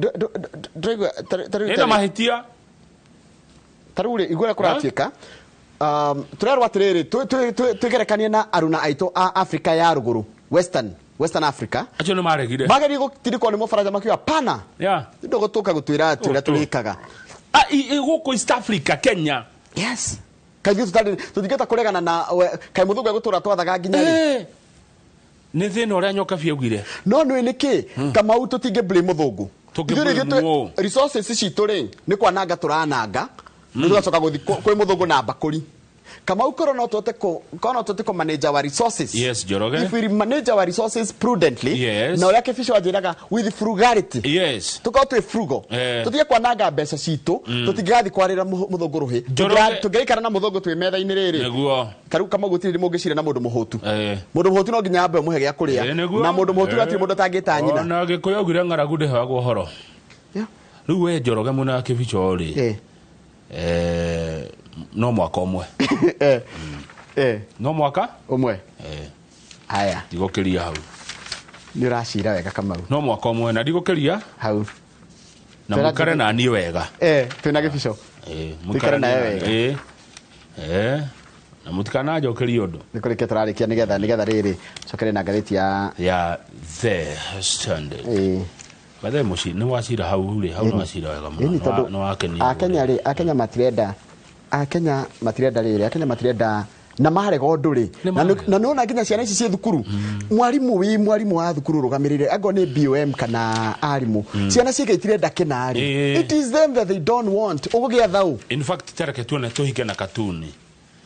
ndũraigua, ta rĩu Ĩna mahĩtia. Ta rĩu rĩ, igua ũrĩa kũratuĩka. Tũrerwo atĩrĩrĩ, twĩgerekanie na aruna aitũ a Afrika ya rũgũrũ, Western Africa. Acio nĩ maregire. Magerie gũtirikwo nĩ mũbaranja makiuga pana. Yeah. Ndũgũtũka gũtwĩra atĩ ũrĩa Gũtũ. tũrĩkaga. Gũkũ East Africa, Kenya. Yes. Kaĩ ithuĩ tũtingĩhota kũregana na we, kaĩ mũthũngũ egũtũra twathaga nginya rĩ? Nĩ thĩna ũrĩa nyoka biũ augire. No nĩ nĩkĩ? Kamau tũtingĩ blame mũthũngũ. Tũngĩ Ithuĩ rĩngĩ blame ũũ. resources citũ rĩ, nĩ kwananga tũrananga. Nĩ tũgacoka gũthiĩ kwĩ mũthũngũ na mbakũri. Kamau korwo no tũhote kũ, korwo no tũhote kũ manage our resources. Yes, Njoroge. If we manage our resources prudently, Yes. na ũrĩa Kĩbico anjĩraga with frugality. Yes. Tũkorwo twĩ frugal. Tũtige kwananga mbeca citũ, tũtingĩgathiĩ kwarĩra mũthũngũ rũhĩ. Njoroge. Tũngĩraikara na mũthũngũ twĩ metha-inĩ rĩrĩ. Nĩguo. Ta rĩu Kamau gũtirĩ mũngĩcira na mũndũ mũhũtu. Mũndũ mũhũtu no nginya ambe ũmũhe gĩa kũrĩa. Nĩguo. Na mũndũ mũhũtu gũtirĩ mũndũ atangĩta nyina. Ona Gĩkũyũ augire ng'aragu ndĩheagwo ũhoro. Yeah. Rĩu we Njoroge mwena wa Kĩbico rĩ. No mwaka ũmwe. No mwaka? Ũmwe. Haya. Ndigũkĩria hau. Nĩ ũracira wega Kamau. No mwaka ũmwe na ndigũkĩria. Hau. Na Twĩna mũikare na niĩ wega. Twĩna Gĩbico. Mũikare Tũikare nawe na wega. Na mũtikananjokerie ũndũ. Nĩ kũrĩkia tũrarĩkia nĩgetha rĩrĩ cokere na ngathĩti ya The Standard. Bathe mũciĩ nĩ wacira hau rĩ, hau nĩ wacira wega mũno, nĩ wakenia. Akenya rĩ, Akenya matirenda, Akenya matirenda rĩrĩ, Akenya matirenda na marega ũndũ rĩ, na nĩwona nginya ciana ici ciĩ thukuru, mwarimu wĩ mwarimu wa thukuru rũgamĩrĩire angorwo nĩ BOM kana arimũ, ciana ciĩke itirenda kĩna rĩ, it is them that they don't want. Ũgũgĩa thaũ. In fact tareke tuone tũhike na katuni.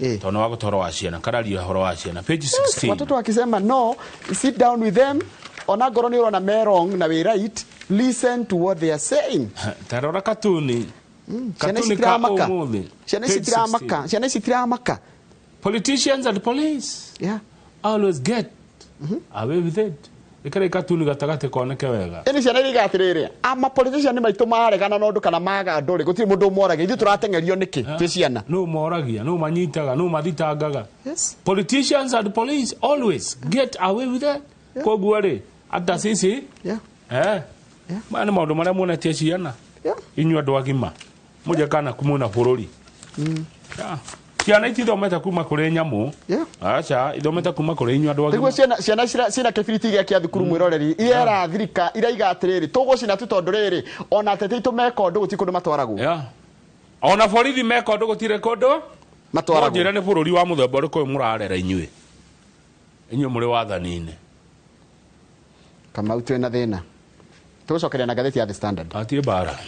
Tondũ nĩ wagũtwara wa ciana, kararia ũhoro wa ciana page 16. Watoto wakisema no, sit down with them, ona ngorwo nĩ ũrona me wrong na wĩ right, listen to what they are saying. Tarora katuni. Ciana ici itiramaka. Ciana ici itiramaka. Ciana ici itiramaka. Politicians and police always get away with it. Ikare katuni gatagate koneke wega. Ĩni ciana iria atĩrĩrĩ, ama politician nĩ maitũ maregana na ũndũ kana maga andũ rĩ, gũtirĩ mũndũ ũmoragia, ithuĩ tũrateng'erio nĩkĩ twĩ ciana? No moragia, no manyitaga, no mathitangaga. Yes. Politicians and police always get away with it. Koguo rĩ, ata sisi maya nĩ maũndũ marĩa muonetie ciana. Inyuĩ andũ agima mũje kana kumuna bũrũri. Ciana itithomete kuma kũrĩ nyamũ. Aca, ithomete kuma kũrĩ inyuĩ andũ agima. Rĩu ciana ciina kĩbiriti gĩa kĩa thukuru mwĩroreri, irera thirika, iraiga atĩrĩrĩ, tũgũcina tu tondũ rĩrĩ, ona ateti aitũ meka ũndũ gũtirĩ kũndũ matwaragwo. Ona borithi meka ũndũ gũtirĩ kũndũ matwaragwo. Njĩra nĩ bũrũri wa mũthemba ũrĩkũ ũyũ mũrarera inyuĩ? Inyuĩ mũrĩ wathani-inĩ. Kamau twĩna thĩna. Tũgũcokeria na ngathĩti ya The Standard. Hatirĩ mbara.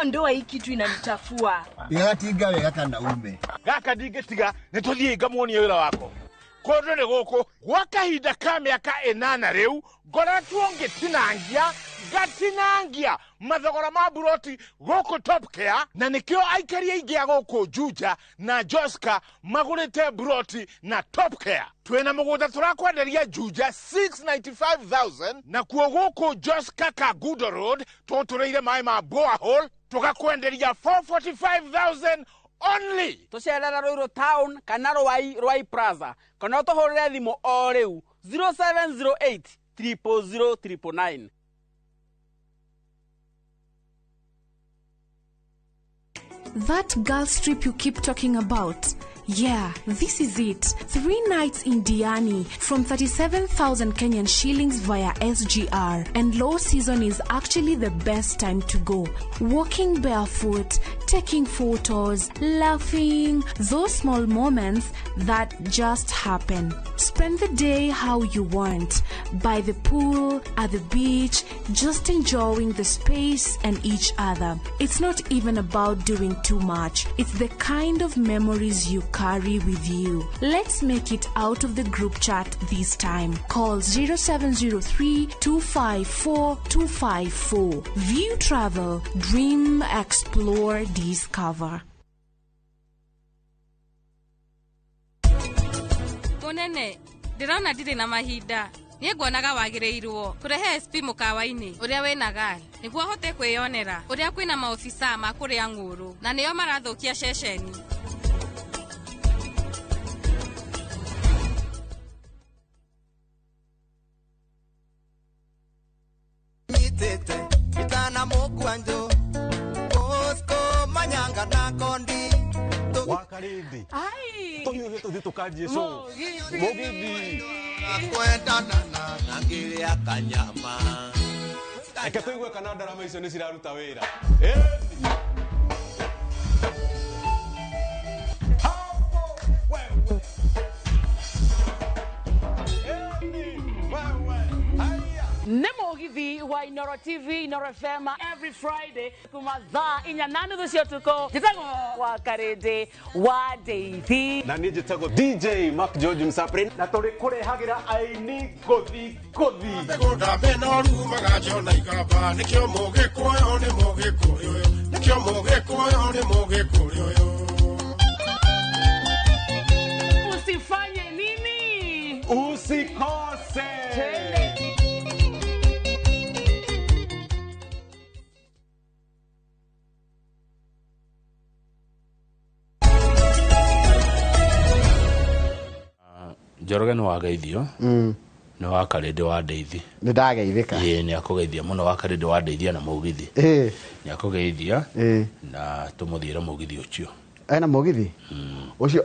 Ndoa hii kitu inanichafua. Igatinga wega kana ume. Gaka ndingĩtiga nĩ tũthiĩ ngamuonie wĩra wako. Kũndũ nĩ gũkũ gwa kahinda ka mĩaka 8 rĩu ngoretwo ngĩtinangia ngatinangia mathogora ma buroti gũkũ Top Care, na nĩkĩo aikari aingĩ a gũkũ Juja na Joska magũrĩte buroti na Top Care. Twĩna mũgũnda tũrakwenderia Juja 695,000, na kuo gũkũ Joska Kagudo Road tũtũrĩire maĩ ma borehole tũgakwenderia 445,000 only. Tũcerera Ruiru town kana Ruai Plaza kana ũtũhũrĩre thimũ o rĩu 0708 000 999. That girls trip you keep talking about. Yeah, this is it. 3 nights in Diani from 37,000 Kenyan shillings via SGR. And low season is actually the best time to go. Walking barefoot, taking photos, laughing, those small moments that just happen. Spend the day how you want. By the pool, at the beach, just enjoying the space and each other. It's not even about doing too much. It's the kind of memories you carry with you. Let's make it out of the group chat this time. Call 0703 254 254. View Travel, dream, explore, discover. Munene, ndirona ndirĩ na mahinda. Niĩ nguonaga wagĩrĩirwo kũrehe SP mũkawa-inĩ ũrĩa wĩna gari nĩguo hote kwĩyonera ũrĩa kwĩna maobica ma kũrĩa ng'ũrũ na nĩo marathũkia ceceni. Wakarindi. Ai. Tũhiũhĩ tũthiĩ tũkanjie show. Mũgithi. Kwendana na ngĩrĩa kanyama. Reke tũigue kana ndarama icio nĩ ciraruta wĩra. Hapo wewe. Wewe. Haya. Nĩ mũgithi wa Inoro TV, Inoro FM every Friday kuma thaa 8:30 cia ũtukũ. Njĩtagwo wa Karĩndĩ wa Ndeithi. Na niĩ njĩtagwo DJ Mark George Msapri, na tũrĩ kũrehagĩra aini ngũthi ngũthi. Mĩgũnda mĩnoru magacona ikamba, nĩkĩo mũgĩkũyũ nĩ mũgĩkũyũ, nĩkĩo mũgĩkũyũ nĩ mũgĩkũyũ. Usifanye nini? Usikose. Njoroge nĩ wageithio. Nĩ wa Karĩndĩ wa Ndeithi. Nĩ ndageithĩka. Ĩĩ, nĩ akũgeithia mũno wa Karĩndĩ wa Ndeithia na mũgithi. Nĩ akũgeithia na tũmũthiĩre mũgithi ũcio. Ena mũgithi ũcio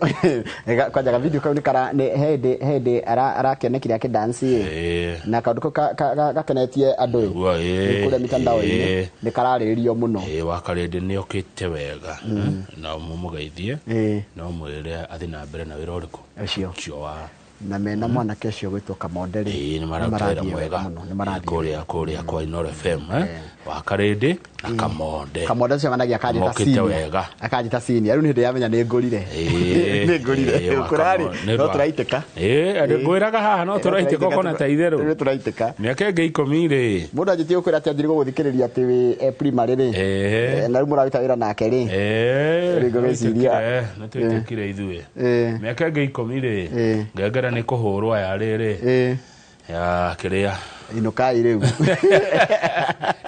kwanja ga video kau nĩ kara nĩ hĩndĩ arakĩonekire akĩdansi ĩ na kaũndũ kau gakenetie andũ ĩ kũrĩa mitandao-inĩ nĩ kararĩrĩrio mũno. Wa Karĩndĩ nĩ okĩte wega na mũmũgeithie no mwĩre athiĩ na mbere na wĩra ũrĩkũ ũcio wa na mena mwanake ũcio gwĩtwo Kamonde rĩ nĩ marathiĩ wega mũno, nĩ marathiĩ kũrĩa kwa Inooro FM wa Karĩndĩ na Kamonde. Kamonde ũcio managia akanjĩta senior, akanjĩta senior rĩu nĩ hĩndĩ yamenya nĩ ngũrire nĩ ngũrire kũrarĩ no tũraitĩka. Ngwĩraga haha no tũraitĩka ũkona ta itherũ rĩu tũraitĩka mĩaka ĩngĩ 10 rĩ mũndũ anjĩtie gũkwĩra atĩ anjĩrĩ gũgũthikĩrĩria atĩ wĩ primary rĩ na rĩu mũraruta wĩra nake rĩ rĩu ngũgĩciria nĩ twĩtĩkire ithuĩ mĩaka ĩngĩ 10 rĩ ngengere nĩ kũhũrwo ya rĩrĩ ya kĩrĩa inukai rĩu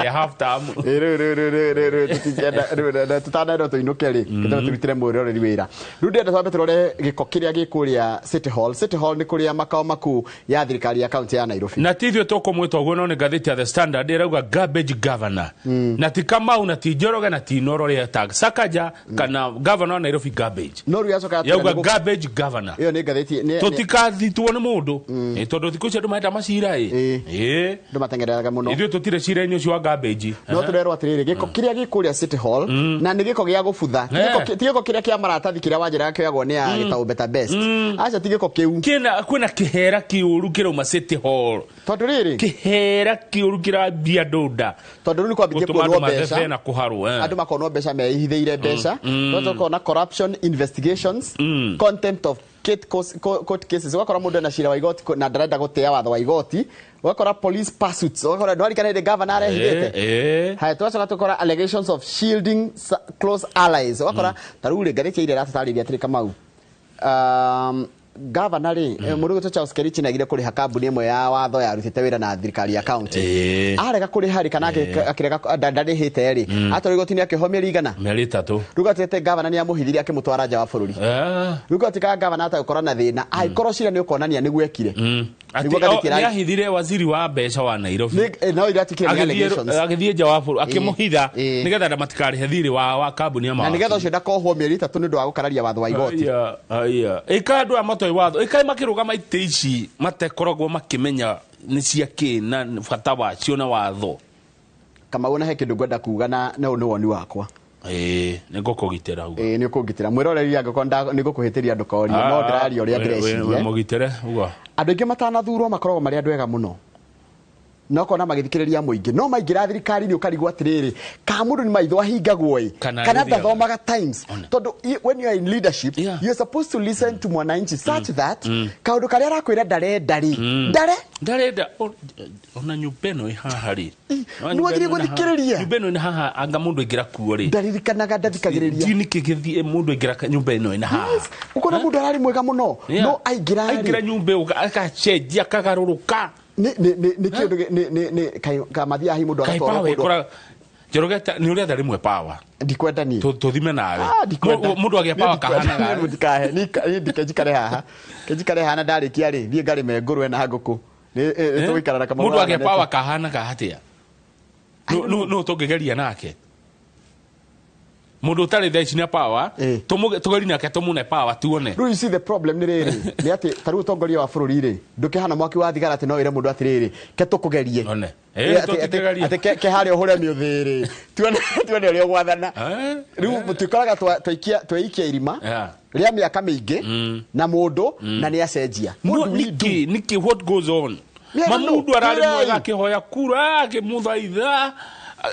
ya half term rĩu rĩu tũtingĩenda rĩu tũtanaendwo tũinũke rĩ kĩtũme tũrutĩre mwĩroreri wĩra. Rĩu ndĩrenda twambe tũrore gĩko kĩrĩa gĩ kũrĩa City Hall. City Hall nĩ kũrĩa makao makuu ya thirikari ya kaunti ya Nairobi. Na ti ithuĩ tũkũmwĩta ũguo no nĩ ngathĩti ya The Standard ĩrauga garbage governor na ti Kamau na ti Njoroge na ti Inooro rĩetaga Sakaja kana governor wa Nairobi garbage. No rĩu yacoka yauga garbage governor. Ĩyo nĩ ngathĩti tũtikathitwo nĩ mũndũ tondũ thikũ ici andũ marenda macira ĩ andũ matengereraga mũno. Ithuĩ tũtirĩ cira-inĩ ũcio wa garbage. No tũrerwo atĩrĩrĩ gĩko kĩrĩa gĩ kũrĩa City Hall na nĩ gĩko gĩa gũbutha ti gĩko kĩrĩa kĩa maratathi kĩrĩa wanjĩraga kĩoyagwo nĩ ya gĩtaũ Better Best. Aca ti gĩko kĩu. Kwĩna kĩhera kĩũru kĩrauma City Hall. Tondũ rĩrĩ kĩhera kĩũru kĩrambia andũ nda. Tondũ rĩu nĩ kwambĩtie kuonwo mbeca na kũharwo andũ makonwo mbeca meihithĩire mbeca. Tũkona corruption investigations, contempt of court cases, ũgakora mũndũ ena cira wa igoti na ndarenda gũtĩa watho wa igoti, ũgakora police pursuits, ũgakora ndwarikana hĩndĩ governor arehithĩte. Haya twacoka tũkora allegations of shielding close allies, ũgakora ta rĩu rĩ ngathĩti ĩrĩa ĩratũtarĩria atĩrĩ Kamau, governor rĩ mũndũ ũgwĩtwo Charles Kerichi nĩagire kũrĩha kambuni ĩmwe ya watho yarutĩte wĩra na thirikari ya county. Arega kũrĩha rĩ kana akĩrega ndarĩhĩte rĩ atwarwo igoti-inĩ akĩohwo mĩeri igana mĩeri 3. Rĩu gatĩte governor nĩ amũhithirie akĩmũtwara nja wa bũrũri. Rĩu gatĩkaga governor atagũkorwo na thĩna angĩkorwo cira nĩ ũkonania nĩguo ekire. Nĩ ahithire waziri wa mbeca wa Nairobi no iratuĩkire nĩ allegations agĩthiĩ nja wa bũrũri akĩmũhitha nĩgetha matikarĩhe thirĩ wa kambuni ya na nĩgetha ũcio ndakohwo mĩeri 3 nĩ ũndũ wa gũkararia watho wa igoti. Ĩka andũ aya matoĩ watho ĩka makĩrũgama itĩ ici matekoragwo makĩmenya nĩ cia kĩ na bata wacio na watho. Kamau na he kĩndũ ngwenda kuga na nĩ woni wakwa. Nĩ ngũkũgitĩra uga. Nĩ ũkũngitĩra mwĩroreri angĩkorwo nĩ ngũkũhĩtĩria ndũkorie no ndĩraria ũrĩa ndĩreciria. Mũgitĩre uga. Andũ aingĩ matanathurwo makoragwo marĩ andũ ega mũno no kona magĩthikĩrĩria mũingĩ no maingĩra thirikari-inĩ ũkarigwo atĩrĩrĩ ka mũndũ nĩ maitho ahingagwo ĩ kana ndathomaga Times tondũ when you are in leadership you are supposed to listen to mwananchi such that kaũndũ karĩa arakwĩra ndarenda rĩ ndarenda ona nyũmba ĩno ĩ haha rĩ nĩ wagĩrĩire gũthikĩrĩria nyũmba ĩno ĩ haha anga mũndũ aingĩra kuo rĩ ndaririkanaga ndathikagĩrĩria ndiũ nĩkĩ gĩthiĩ mũndũ aingĩra nyũmba ĩno ĩ haha ũkona mũndũ ararĩ mwega mũno no aingĩra aingĩra nyũmba ĩyo agacenjia akagarũrũka nĩ kĩndũ nĩ kamathiaga hihi mũndũ agatwarwo kũndũ. Njoroge nĩ ũrenda rĩmwe power ndikwenda niĩ tũthime nawe mũndũ agĩa power kahanaga ndikahe niĩ njikare haha njikare haha na ndarĩkia rĩ thiĩ ngarĩme ngũrwe na ngũkũ tũgũikara na Kamau. Mũndũ agĩa power kahanaga atĩa no tũngĩgeria nake mũndũ ũtarĩ thaa ici na power tũgerie nake tũmũne power tuone. Rĩu you see the problem nĩ rĩrĩ nĩ atĩ ta rĩu ũtongoria wa bũrũri rĩ ndũkĩhana mwaki wa thigara atĩ no wĩre mũndũ atĩrĩrĩ ke tũkũgerie atĩ ke harĩa ũhũre mĩũthĩ rĩ tuone ũrĩa ũgwathana. Rĩu tũkoraga twaikia irima rĩa mĩaka mĩingĩ na mũndũ na nĩ acenjia. Nĩkĩ what goes on Mamundu ararĩ mwega akĩhoya kura akĩmũthaitha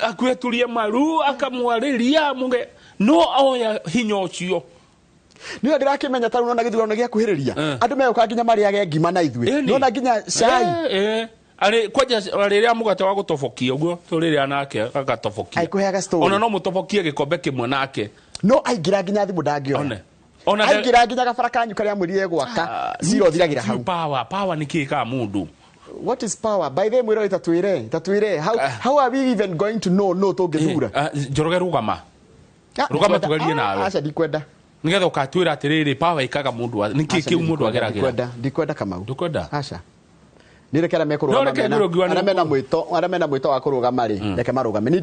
akueturia maru akamwarĩria muge no oya hinya ũcio Nĩ ndĩrakĩmenya ta rĩu nona gĩthurano gĩakuhĩrĩria andũ megũka nginya marĩage ngima na ithuĩ nona nginya cai arĩ kwanja rĩrĩa mũgate wa gũtobokia ũguo tũrĩrĩa nake agatobokia aikũheaga story ona no mũtobokie gĩkombe kĩmwe nake no aingĩra nginya thimũ ndangĩoya ona aingĩra nginya gabara kanyu karĩa mwĩrire gwaka cira ũthiragĩra hau. Power nĩ kĩĩ ka mũndũ? What is power? By the way, tatwire. How are we even going to know no tũngĩthura? Njoroge rũgama. Rũgama tugerie nawe. Aca ndikwenda. Nĩgetha ũkatwĩra atĩrĩrĩ, power ĩkaga mũndũ nĩkĩ kĩu mũndũ ageragĩra. Ndikwenda Kamau. Ndũkwenda? Aca. Nĩ reke arĩa mekũrũgama mena arĩa mena mwĩto wa kũrũgama rĩ, reke marũgame. Niĩ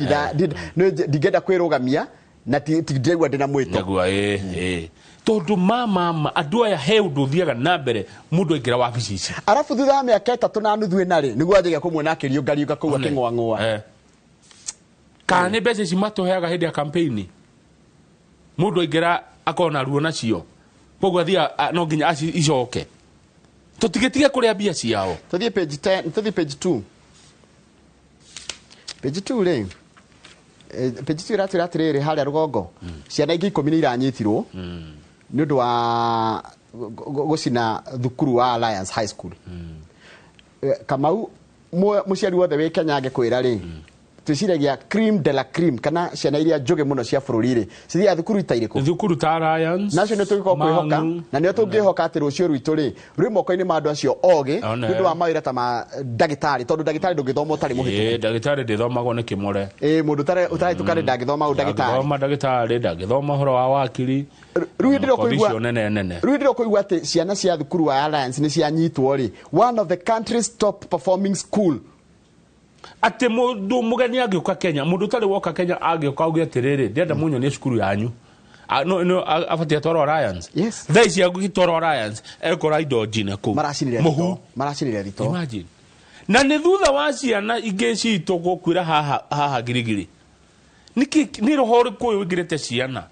ndingĩenda kwĩrũgamia na ndiraigua ndĩna mwĩto. Nĩguo ĩ tondũ mama andũ aya he ũndũ ũthiaga na mbere mũndũ aingĩra wabici ici. Arabu thutha wa mĩaka 3.5 ĩna rĩ, nĩguo anjagia kũmuona akĩriũngariũnga kũu akĩng'oang'oa. Kana nĩ mbeca ici matũheaga hĩndĩ ya campaign, mũndũ aingĩra akona ruo nacio, koguo athiaga no nginya icoke. Tũtigĩtige kũrĩa mbia ciao. Tũthiĩ page 10, tũthiĩ page 2. Page 2 rĩ, page 2 ĩratwĩra atĩrĩrĩ, harĩa rũgongo ciana ingĩ 10 nĩ iranyitirwo nĩ ũndũ wa gũcina thukuru wa Alliance High School. Kamau, mũciari wothe wĩ Kenya angĩkwĩra rĩ, twĩciragia cream de la cream kana ciana iria njũgĩ mũno cia bũrũri rĩ, cithiaga thukuru ta irĩkũ? Thukuru ta Alliance. Nacio nĩ tũgĩkorwo kwĩhoka, na nĩo tũngĩhoka atĩ rũciũ rwitũ rĩ, rwĩ moko-inĩ ma andũ acio ogĩ, nĩ ũndũ wa mawĩra ta ma ndagĩtarĩ, tondũ ndagĩtarĩ ndũngĩthoma ũtarĩ mũhĩtũku. Ndagĩtarĩ ndĩthomagwo nĩ kĩmore. Mũndũ ũtarahĩtũka rĩ, ndangĩthoma ũndagĩtarĩ. Ndangĩthoma ndagĩtarĩ, ndangĩthoma ũhoro wa wakiri. Rĩu hĩndĩ ĩrĩa ũkũigua atĩ ciana cia thukuru wa Alliance nĩ cianyitwo rĩ, one of the country's top performing school. Atĩ mũndũ mũgeni angĩũka Kenya, mũndũ ũtarĩ woka Kenya angĩũka auge atĩrĩrĩ, ndĩrenda mũnyonie cukuru yanyu, no abatiĩ atwarwo Alliance. Yes. Thaa ici angĩtwarwo Alliance ekora indo njine kũu. Maracinire maracinire thito. Imagine. Na nĩ thutha wa ciana ingĩ citũ gũkuĩra haha Girigiri. Nĩkĩ nĩ roho ũrĩkũ ũyũ ũingĩrĩte ciana?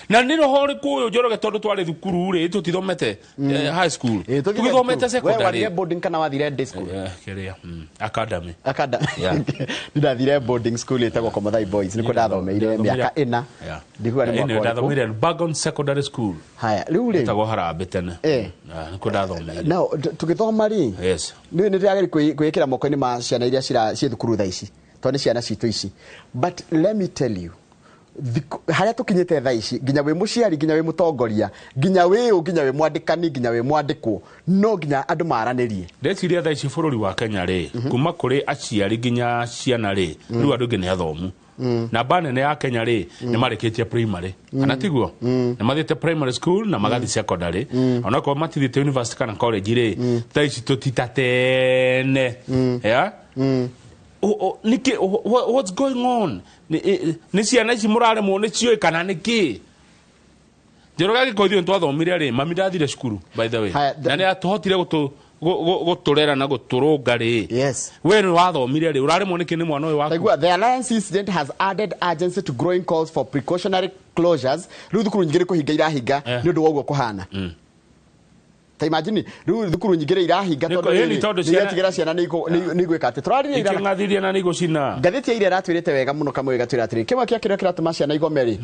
Na nĩ roho ũrĩkũ ũyũ Njoroge, tondũ twarĩ thukuru rĩ, tũtithomete high school, tũgĩthomete secondary. We wathire boarding kana wathire day school? Kĩrĩa academy. Academy. Ndathire boarding school ĩtagwo Komothai Boys, nĩkuo ndathomeire mĩaka 4. Ndikuga nĩ mwaka ũrĩkũ. Ndathomeire Bagon Secondary School. Haya, rĩu rĩ, ĩtagwo Harambee tene. Nĩkuo ndathomeire. Now tũgĩthoma rĩ, nĩ ndĩrageria kwĩĩkĩra moko-inĩ ma ciana iria ciĩ thukuru thaa ici, tondũ nĩ ciana citũ ici. But let me tell you, harĩa tũkinyĩte thaa ici, nginya wĩ mũciari, nginya wĩ mũtongoria, nginya wĩ ũ, nginya wĩ mwandĩkani, nginya wĩ mwandĩkwo, no nginya andũ maranĩrie. Ndeciria thaa ici bũrũri wa Kenya rĩ, kuma kũrĩ aciari nginya ciana rĩ, rĩu andũ aingĩ nĩ athomu. Namba nene ya Kenya rĩ, nĩ marĩkĩtie primary, kana tiguo? Nĩ mathiĩte primary school na magathiĩ secondary, onakorwo matithiĩte university kana college rĩ, thaa ici tũtita tene. Nĩkĩ, what's going on? Nĩ ciana ici mũraremwo nĩ ciũĩ kana nĩ kĩ? Njoroge angĩkorwo ithuĩ nĩtwathomire rĩ, mami ndathire cukuru by the way, na nĩ atũhotire gũtũrera na gũtũrũnga rĩ. Yes. We nĩ wathomire rĩ, ũraremwo nĩkĩ nĩ mwana ũyũ waku? The Alliance incident has added urgency to growing calls for precautionary closures. Rĩu thukuru nyingĩ nĩ kũhinga irahinga nĩ ũndũ wa ũguo kũhana. Ta imagine rĩu thukuru nyingĩ irahinga tondũ nĩiratigĩra ciana nĩ igwĩka atĩ tũraririe ikĩng'athirie na nĩ igũcina. Ngathĩti ya ira ĩratwĩrĩte wega mũno Kamau, ĩgatwĩra atĩrĩ, kĩmwe kĩa kĩrĩa kĩratũma ciana igome rĩ,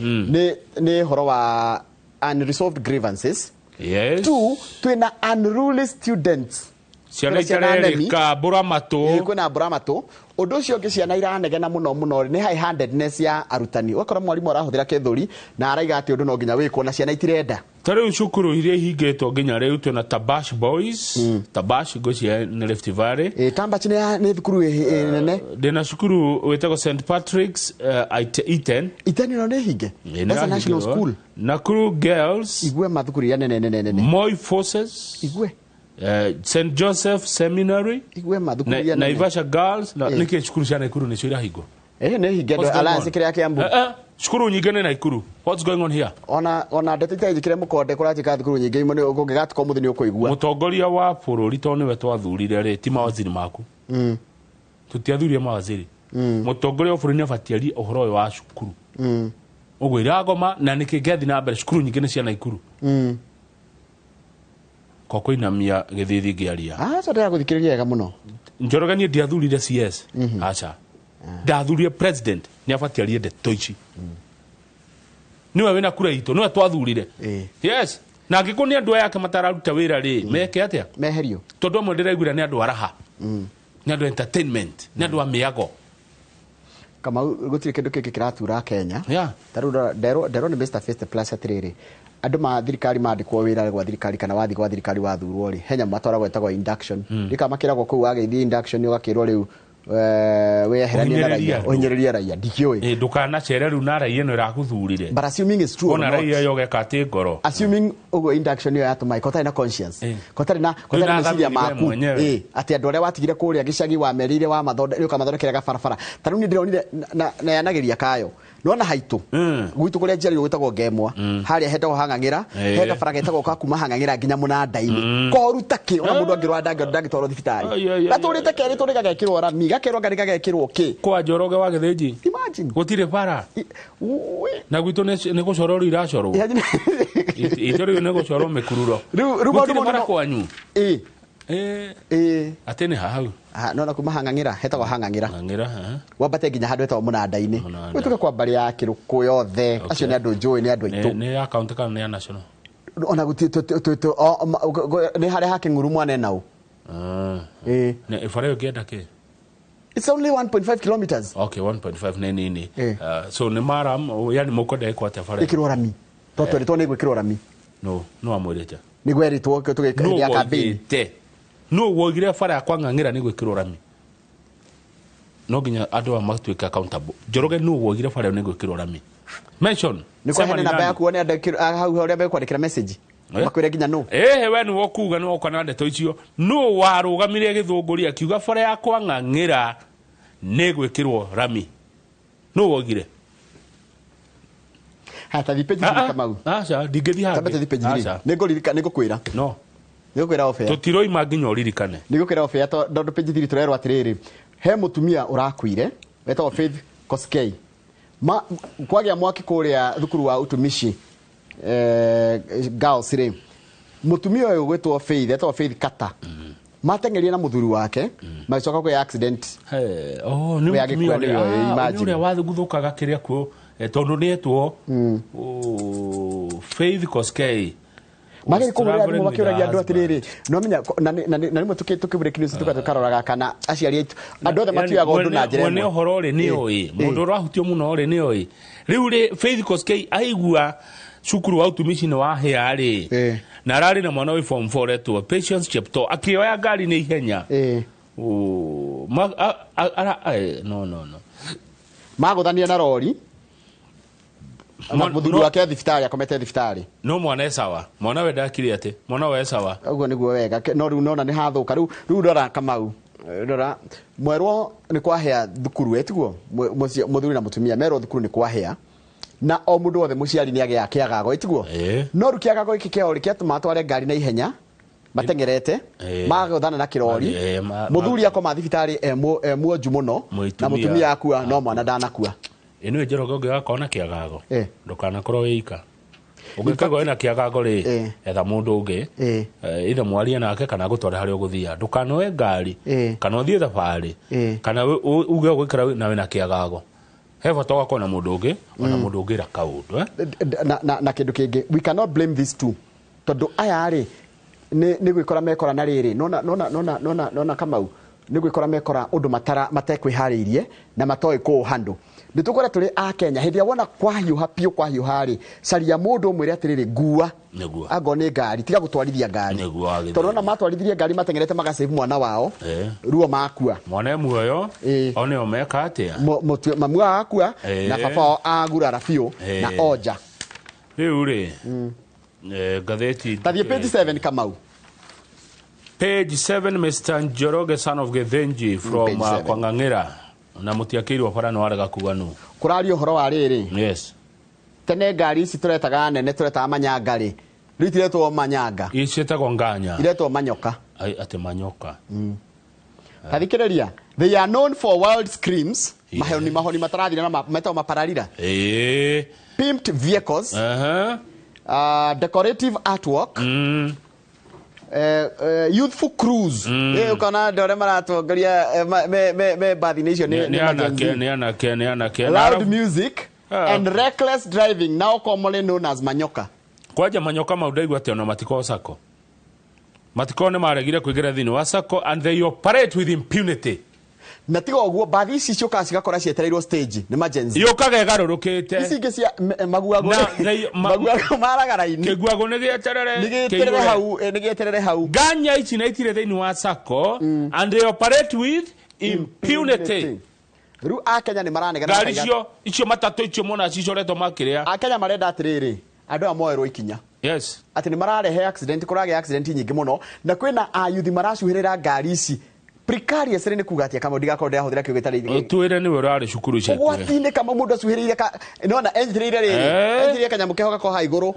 nĩ ũhoro wa unresolved grievances. Yes. 2, twĩna unruly students. Ciana itarerĩka mbũra matũ. Kwĩna mbũra matũ. Ũndũ ũcio ũngĩ ciana iranegena mũno mũno nĩ high handedness ya arutani. Ũgakora mwarimũ arahũthĩra kĩthũri na araiga atĩ ũndũ no nginya wĩkwo na ciana itirenda. Ta rĩu cukuru iria ihingĩtwo nginya rĩu twĩna Tabash Boys, Tabash ngwĩciria nĩ Rift Valley. Tabash nĩ thukuru nene. Ndĩna cukuru wĩtagwo St Patrick's Iten. Iten ĩno nĩ hinge. That's a national school. Nakuru Girls. Igwe mathukuru iria nene nene nene. Moi Forces. Igwe. St Joseph Seminary. Igwe mathukuru iria nene. Naivasha Girls. Nĩkĩ cukuru cia Nakuru nĩcio irahingwo? Nĩ hinge Alliance kĩrĩa Kiambu. Cukuru nyingĩ nĩ Nakuru. What's going on here? Ona ndeto itarĩ njĩkĩre mũkonde kũratuĩka thukuru nyingĩ imwe kũngĩgatuka ũmũthĩ nĩ ũkũigua. Mũtongoria wa bũrũri tondũ nĩwe twathurire rĩ, ti mawaziri maku. Tũtiathurire mawaziri. Mũtongoria wa bũrũri nĩ abatiĩ arie ũhoro ũyũ wa cukuru. Ũguo iragoma na nĩkĩ ngĩathiĩ na mbere cukuru nyingĩ nĩ cia Nakuru. Kwa kũinamia gĩthithi ngĩaria. Aca ndĩragũthikĩrĩria wega mũno. Njoroge niĩ ndiathurire CS. Aca. Ndathurire president nĩ abatiĩ arie ndeto ici. Niwe wĩna kura itũ, niwe twathurire. Yes. Na angĩkorwo nĩ andũ aya ake matararuta wĩra rĩ, meke atĩa? Meherio. Tondũ amwe ndĩraiguire nĩ andũ a raha. Nĩ andũ entertainment, nĩ andũ a mĩago. Kamau gũtirĩ kĩndũ kĩngĩ kĩratura Kenya. Ta rĩu nderwo nĩ Mr Face Plus atĩrĩrĩ, andũ ma thirikari mandĩkwo wĩra gwa thirikari kana wathiĩ gwa thirikari wathurwo rĩ, he nyamũ matwaragwo ĩtagwo induction. Rĩka makĩragwo kũu wagĩthiĩ induction ũgakĩrwo rĩu Weheranie na raia, ũhinyĩrĩrie raia, ndikĩũĩ. Ndũkanacere rĩu na raia ĩno ĩraguthurire. But assuming it's true or Wona not. raia ĩyo ũgeka atĩ ngoro. Assuming ũguo induction ĩyo yatũma ĩko na conscience. Ko tarĩ na ko tarĩ na meciria maku. Atĩ andũ arĩa watigire kũrĩa gĩcagi wamerĩire wa mathondeka ũkamathondekera gabarabara. Ta rĩu niĩ ndĩronire na yanageria kayo. Nona haitũ. Gwitũ kũrĩa njiarirwo gwĩtagwo Ngemwa. Harĩa hetagwo Hang'ang'ĩra. He gabara getagwo ka kuma Hang'ang'ĩra nginya Mũnanda-inĩ. Koru ta kĩ ona mũndũ angĩrwara ndangĩtwarwo thibitarĩ. Gatũrĩte kerĩ tũrĩ gagekĩrwo rami, gakerwo ngari gagekĩrwo kĩ. Kwa Njoroge wa Gĩthĩnji. Imagine. Gũtirĩ bara. Na gwitũ nĩ gũcorwo rĩu iracorwo. Itũ rĩu nĩ gũcorwo mĩkururo. Rĩu maũndũ bara kwanyu. Atĩ nĩ hau. Nona kuma Hang'ang'ĩra, hetagwo Hang'ang'ĩra. Hang'ang'ĩra, Wambate nginya handũ hetagwo Mũnanda-inĩ. Ũtuĩke kwa mbarĩ ya Kĩrũkũ yothe. Acio nĩ andũ njũĩ, nĩ andũ aitũ. Nĩ ya county kana nĩ ya national? Ona gũtirĩ nĩ harĩa ha Kĩng'uru mwana nau. Nĩ bara ĩyo ĩngĩenda kĩ? It's only 1.5 kilometers. Okay, 1.5 nĩ nini. So nĩ maram, yani mũkwenda ĩkwo atĩa bara? Ĩkĩrwo rami. Tondũ nĩ gwĩkĩrwo rami. No, no amwĩrĩte. Nĩ gwerĩtwo tũgĩka hĩndĩ ya campaign. No woigire bara ya kwa Ng'ang'ĩra nĩ gwĩkĩrwo rami. No nginya andũ aya matuĩke accountable. Njoroge no woigire bara ĩyo nĩ gwĩkĩrwo rami. Mention. Nĩ kwaheana namba yaku wone andũ hau ũrĩa mekwandĩkĩra message. Makwĩre nginya nũ. We nĩ wokuga nĩ woka na ndeto icio. Nũ warũgamire gĩthũngũri akiuga bara ya kwa Ng'ang'ĩra nĩ gwĩkĩrwo rami. Nũ woigire? Hata thi page thiri Kamau. Aca, ndingĩthiĩ hangĩ. Tambete thi page thiri. Nĩngũririkana, nĩngũkwĩra. No. Nĩngũkwĩra off air. Tũtiroima nginya ũririkane. Nĩngũkwĩra off air tondũ page thiri tũrerwo atĩrĩrĩ, he mũtumia ũrakuire wetagwo Faith Koskei. Kwagĩa mwaki kũrĩa thukuru wa utumishi girls rĩ. Mũtumia ũyũ gwĩtwo Faith, etagwo Faith Kata. Mateng'erie na mũthuri wake, magĩcoka kũgĩa accident. Nĩ mũtumia ũrĩa waguthũkaga kĩrĩa kuo tondũ nĩ etwo Faith Koskei. Magĩrĩ kũhũrĩra thimũ makĩũragia andũ atĩrĩrĩ, no menya na rĩmwe tũkĩ break news tũkaroraga kana aciari aitũ andũ othe matiugaga ũndũ na njĩra ĩmwe. Mwene ũhoro rĩ nĩ oĩ, mũndũ ũrahutio mũno rĩ nĩ oĩ. Rĩu rĩ Faith Koskei aigua cukuru wa utumishi nĩ wahĩa rĩ, na ararĩ na mwana wĩ form 4 etwo Patience Chepto akĩoya ngari nĩ ihenya. No. Magũthania na rori. Na mũthuri wake thibitarĩ akomete thibitarĩ. No mwana e sawa. Mwana we ndakire atĩ. Mwana we e sawa. Ũguo nĩguo wega. No rĩu nona nĩ hathũka. Rĩu rora Kamau. Rora mwerwo nĩ kwahĩa thukuru etiguo mũthuri na mũtumia merwo thukuru nĩ kwahĩa. Na o mũndũ wothe mũciari nĩ agĩa kĩagago etiguo. No rĩu kĩagago gĩkĩ kĩao rĩ kĩatũma atware ngari na ihenya. Mateng'erete magũthana na kĩrori. Mũthuri akoma thibitarĩ e muonju mũno na mũtumia akua no mwana ndanakua. Ĩno Njoroge ũngĩgakorwo na kĩagago ndũkanakorwo wĩ ika. Ũngĩkorwo wĩna kĩagago rĩ etha mũndũ ũngĩ either mwarie nake kana agũtware harĩa ũgũthiia. Ndũkanoe ngari kana ũthiĩ thabarĩ kana uge ũgũikara na wĩna kĩagago. He bata ũgakorwo na mũndũ ũngĩ ona mũndũ ũngĩra kaũndũ. Na kĩndũ kĩngĩ, we cannot blame these two tondũ aya rĩ nĩ gwĩkora mekora na rĩrĩ nona Kamau nĩ gwĩkora mekora ũndũ matekwĩharĩirie na matoĩ kũũ handũ. Nĩ tũkora tũrĩ a Kenya hĩndĩ ĩrĩa wona kwahiũha biũ kwahiũha rĩ caria mũndũ ũmwĩre atĩrĩrĩ ngua angorwo nĩ ngari tiga gũtwarithia ngari tondũ ona matwarithirie ngari mateng'erete magasave mwana wao ruo makua mwana e muoyo one o meka atĩa mamu akua na baba wao agurara biũ na onja. Rĩu rĩ ngathĩti tathiĩ page 7 Kamau. Page 7, Mr. Njoroge son of Githinji from Kwang'ang'ĩra. Na mũtiakĩirwo bara nĩ warega kuga nũ. Kũraria ũhoro wa rĩrĩ. Yes. Tene ngari ici tũretaga nene tũretaga manyanga rĩ. Rĩu itiretwo manyanga. Ici ciĩtagwo nganya. Iretwo manyoka. Atĩ manyoka. Tathikĩrĩria. They are known for wild screams. Mahoni mahoni matarathira na metagwo mapararira. Pimped vehicles. Decorative artwork. Youthful crews. Ukona andũ arĩa maratongoria me bathi icio nĩ anake. Loud music and reckless driving now commonly known as manyoka. Kwanja manyoka mau ndaigua atĩ ona matikoragwo sacco. Matikoragwo nĩ maregire kũingĩra thĩinĩ wa sacco and they operate with impunity. Na tiga ũguo bathi ici ciũkaga cigakora cietereirwo stage nĩ ma Gen Z. Yũkaga ĩgarũrũkĩte. Ici ingĩ cia maguago maguago maragara-inĩ. Kĩguago nĩ gĩeterere. Nĩ gĩeterere hau, nĩ gĩeterere hau. Nganya ici na itirĩ thĩinĩ wa sacco and they operate with impunity. Rĩu Akenya nĩ maranegena ngari icio matatũ icio mona cicoretwo makĩrĩa. Akenya marenda atĩrĩrĩ, andũ aya moerwo ikinya. Yes. Atĩ nĩ mararehe accident, kũragĩa accident nyingĩ mũno, na kwĩna ayuthi maracuhĩrĩra ngari ici precarious. Nĩ kuga atĩa Kamau? Ndigakorwo ndĩrahũthĩra kiugo gĩtarĩ Twĩre nĩwe ũrarĩ cukuru ica ikuhĩ. Ũgwati-inĩ Kamau, mũndũ acuhĩrĩire nĩwona enyitĩrĩire rĩrĩ, enyitĩrĩire kanyamũ keho gakorwo haha igũrũ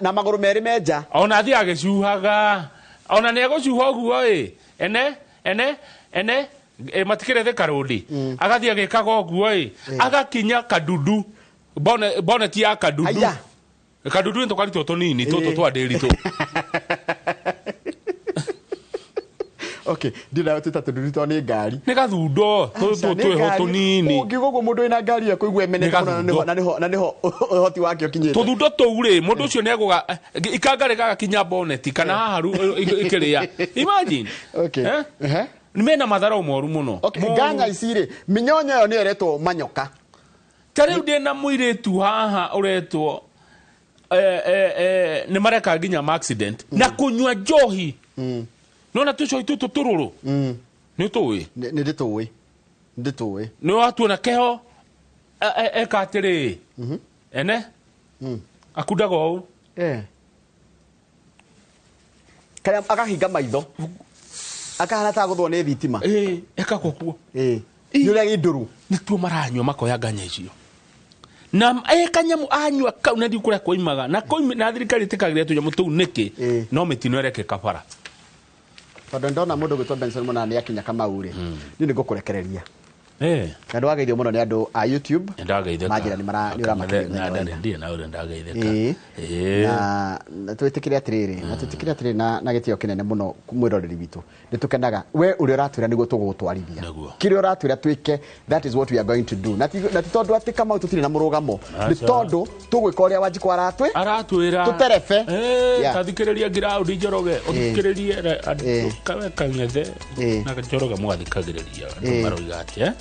na magũrũ merĩ menja. Ona athiĩ agĩcuhaga, ona nĩ egũcuha ũguo ĩ, ene ene ene matikĩrĩ Thika Road, agathiĩ agĩkaga ũguo ĩ, agakinya kadudu, boneti ya kadudu. Kadudu nĩ tũkaritwo tũnini tũtũ twa ndĩri tũ. Okay, ndina twita tũdudu to nĩ ngari. Nĩ gathundo tũtũ twĩho tũnini. Ũngiuga ũguo mũndũ wĩna ngari ekũigua emenete mũno, na nĩho ũhoti wake ũkinyĩte. Tũthundo tũu rĩ, mũndũ ũcio nĩegũga ikanga rĩgagakinya boneti kana haha ikĩrĩa. Imagine. Okay. Mena matharau moru mũno. Okay, nganya ici rĩ, mĩnyonyo ĩyo nĩyo ĩretwo manyoka. Ta rĩu ndĩna mũirĩtu haha ũretwo nĩ mareka nginya ma accident na kũnyua njohi. Nona tũcoi tũtũ tũrũrũ. Nĩ ũtũĩ? Nĩ ndĩtũĩ. Ndĩtũĩ. Nĩ watuona keho eka atĩrĩ. Ene? Akundaga ũũ. Karĩa akahinga maitho. Akahana ta gũthwo nĩ thitima. Eka kokuo. Nĩ ũrĩa gĩndũrũ. Nĩtuo maranyua makoya nganya icio. Na kanyamu anyua kau na ndiũ kũrĩa koimaga. Na na thirikari ĩtĩkagĩria tũnyamũ tũu nĩkĩ? No mĩtino ĩrekĩka bara. Tondũ ndona mũndũ gwĩtwo Benson Mũnana nĩ akinya Kamau rĩ, niĩ nĩ ngũkũrekereria. Na ndwageithio mũno nĩ andũ a YouTube. Ndageithĩka. Manjĩra nĩ ũramakinyia. Ndirĩ na ũrĩa ndageithĩka. Na twĩtĩkĩre atĩrĩrĩ, na twĩtĩkĩre atĩrĩrĩ na gĩtĩo kĩnene mũno mwĩroreri witũ. Nĩ tũkenaga we ũrĩa ũratwĩra nĩguo tũgũgũtwarithia. Kĩrĩa ũratwĩra twĩke, that is what we are going to do. Na ti tondũ atĩ Kamau tũtirĩ na mũrũgamo, nĩ tondũ tũgwĩka ũrĩa Wanjikũ aratwĩra. Tũterebe. Ta thikĩrĩria Ngiraũndi Njoroge, ũthikĩrĩrie andũ Kang'ethe na Njoroge mũgathikagĩrĩria andũ maroiga atĩa.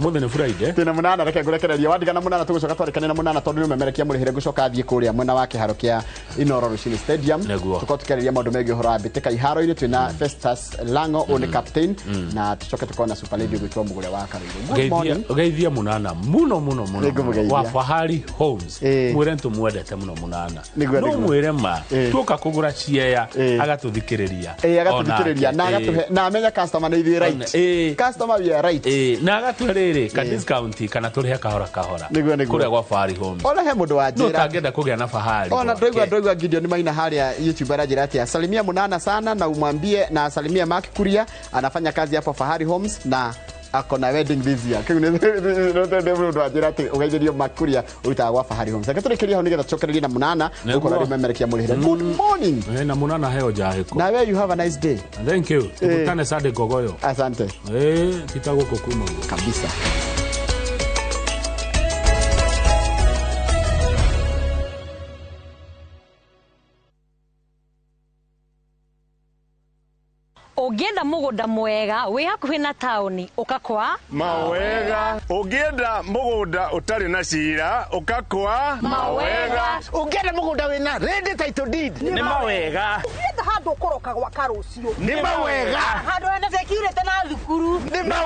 Mũthĩ nĩ Friday. Twĩna Mũnana, reke ngũrekererie. Wandigana Mũnana tũgũcoka twarĩkane na Mũnana tondũ nĩ ũmemerekia mũrĩhĩre ngũcoka thiĩ kũrĩa mwena wa kĩharo kĩa Inooro Rũcinĩ Stadium. Tũkorwo tũkĩarĩria maũndũ megiĩ ũhoro wa mbĩtĩka iharo-inĩ. Twĩna Festus Lango, ũyũ nĩ captain, na tũcoke tũkorwo na Super Lady ũgwĩtwo Mũgũre wa Karũirũ. Good morning. Geithia Mũnana mũno mũno mũno wa Fahari Homes. Mwĩre nĩtũmwendete mũno Mũnana. No mwĩre ma tuoka kũgũra ciea agatũthikĩrĩria. Agatũthikĩrĩria na agatũhe na amenya customer nĩ ithuĩ right. Customer we are right. Na agatũhe rĩrĩ ka discount kana tũrĩhe kahora kahora. Kũrĩa gwa Fahari Homes. Ona he mũndũ wa njĩra. No tangĩenda kũgĩa na Fahari. Ona ndoigua Gideon Maina harĩa YouTube aranjĩra atĩa, salimia Mũnana sana na umwambie na salimia Mark Kuria anafanya kazi hapo Fahari Homes na ako na wedding this year. Kiu nĩ mũndũ wa njĩra atĩ ũgeithĩrio Mark Kuria ũrutaga gwa Fahari Homes. Reke tũrĩkĩrie hau nĩgetha tũcokererie na Mũnana ũkorwo arĩ ũmemerekia mũrĩhĩre. Good morning. Na Mũnana heo njahĩko. Na we you have a nice day. Thank you. Tukutane Sunday Ngogoyo. Asante. Tita gũkũ kuma kabisa. Ũngĩenda mũgũnda mwega wĩ hakuhĩ na taũni ũka kwa Mawega. Ũngĩenda mũgũnda ũtarĩ na cira ũka kwa Mawega. Ũngĩenda mũgũnda wĩna ready title deed nĩ Mawega. Ũngĩenda handũ ũkũroka gwaka rũciũ nĩ Mawega. Handũ hena security na thukuru nĩ Mawega.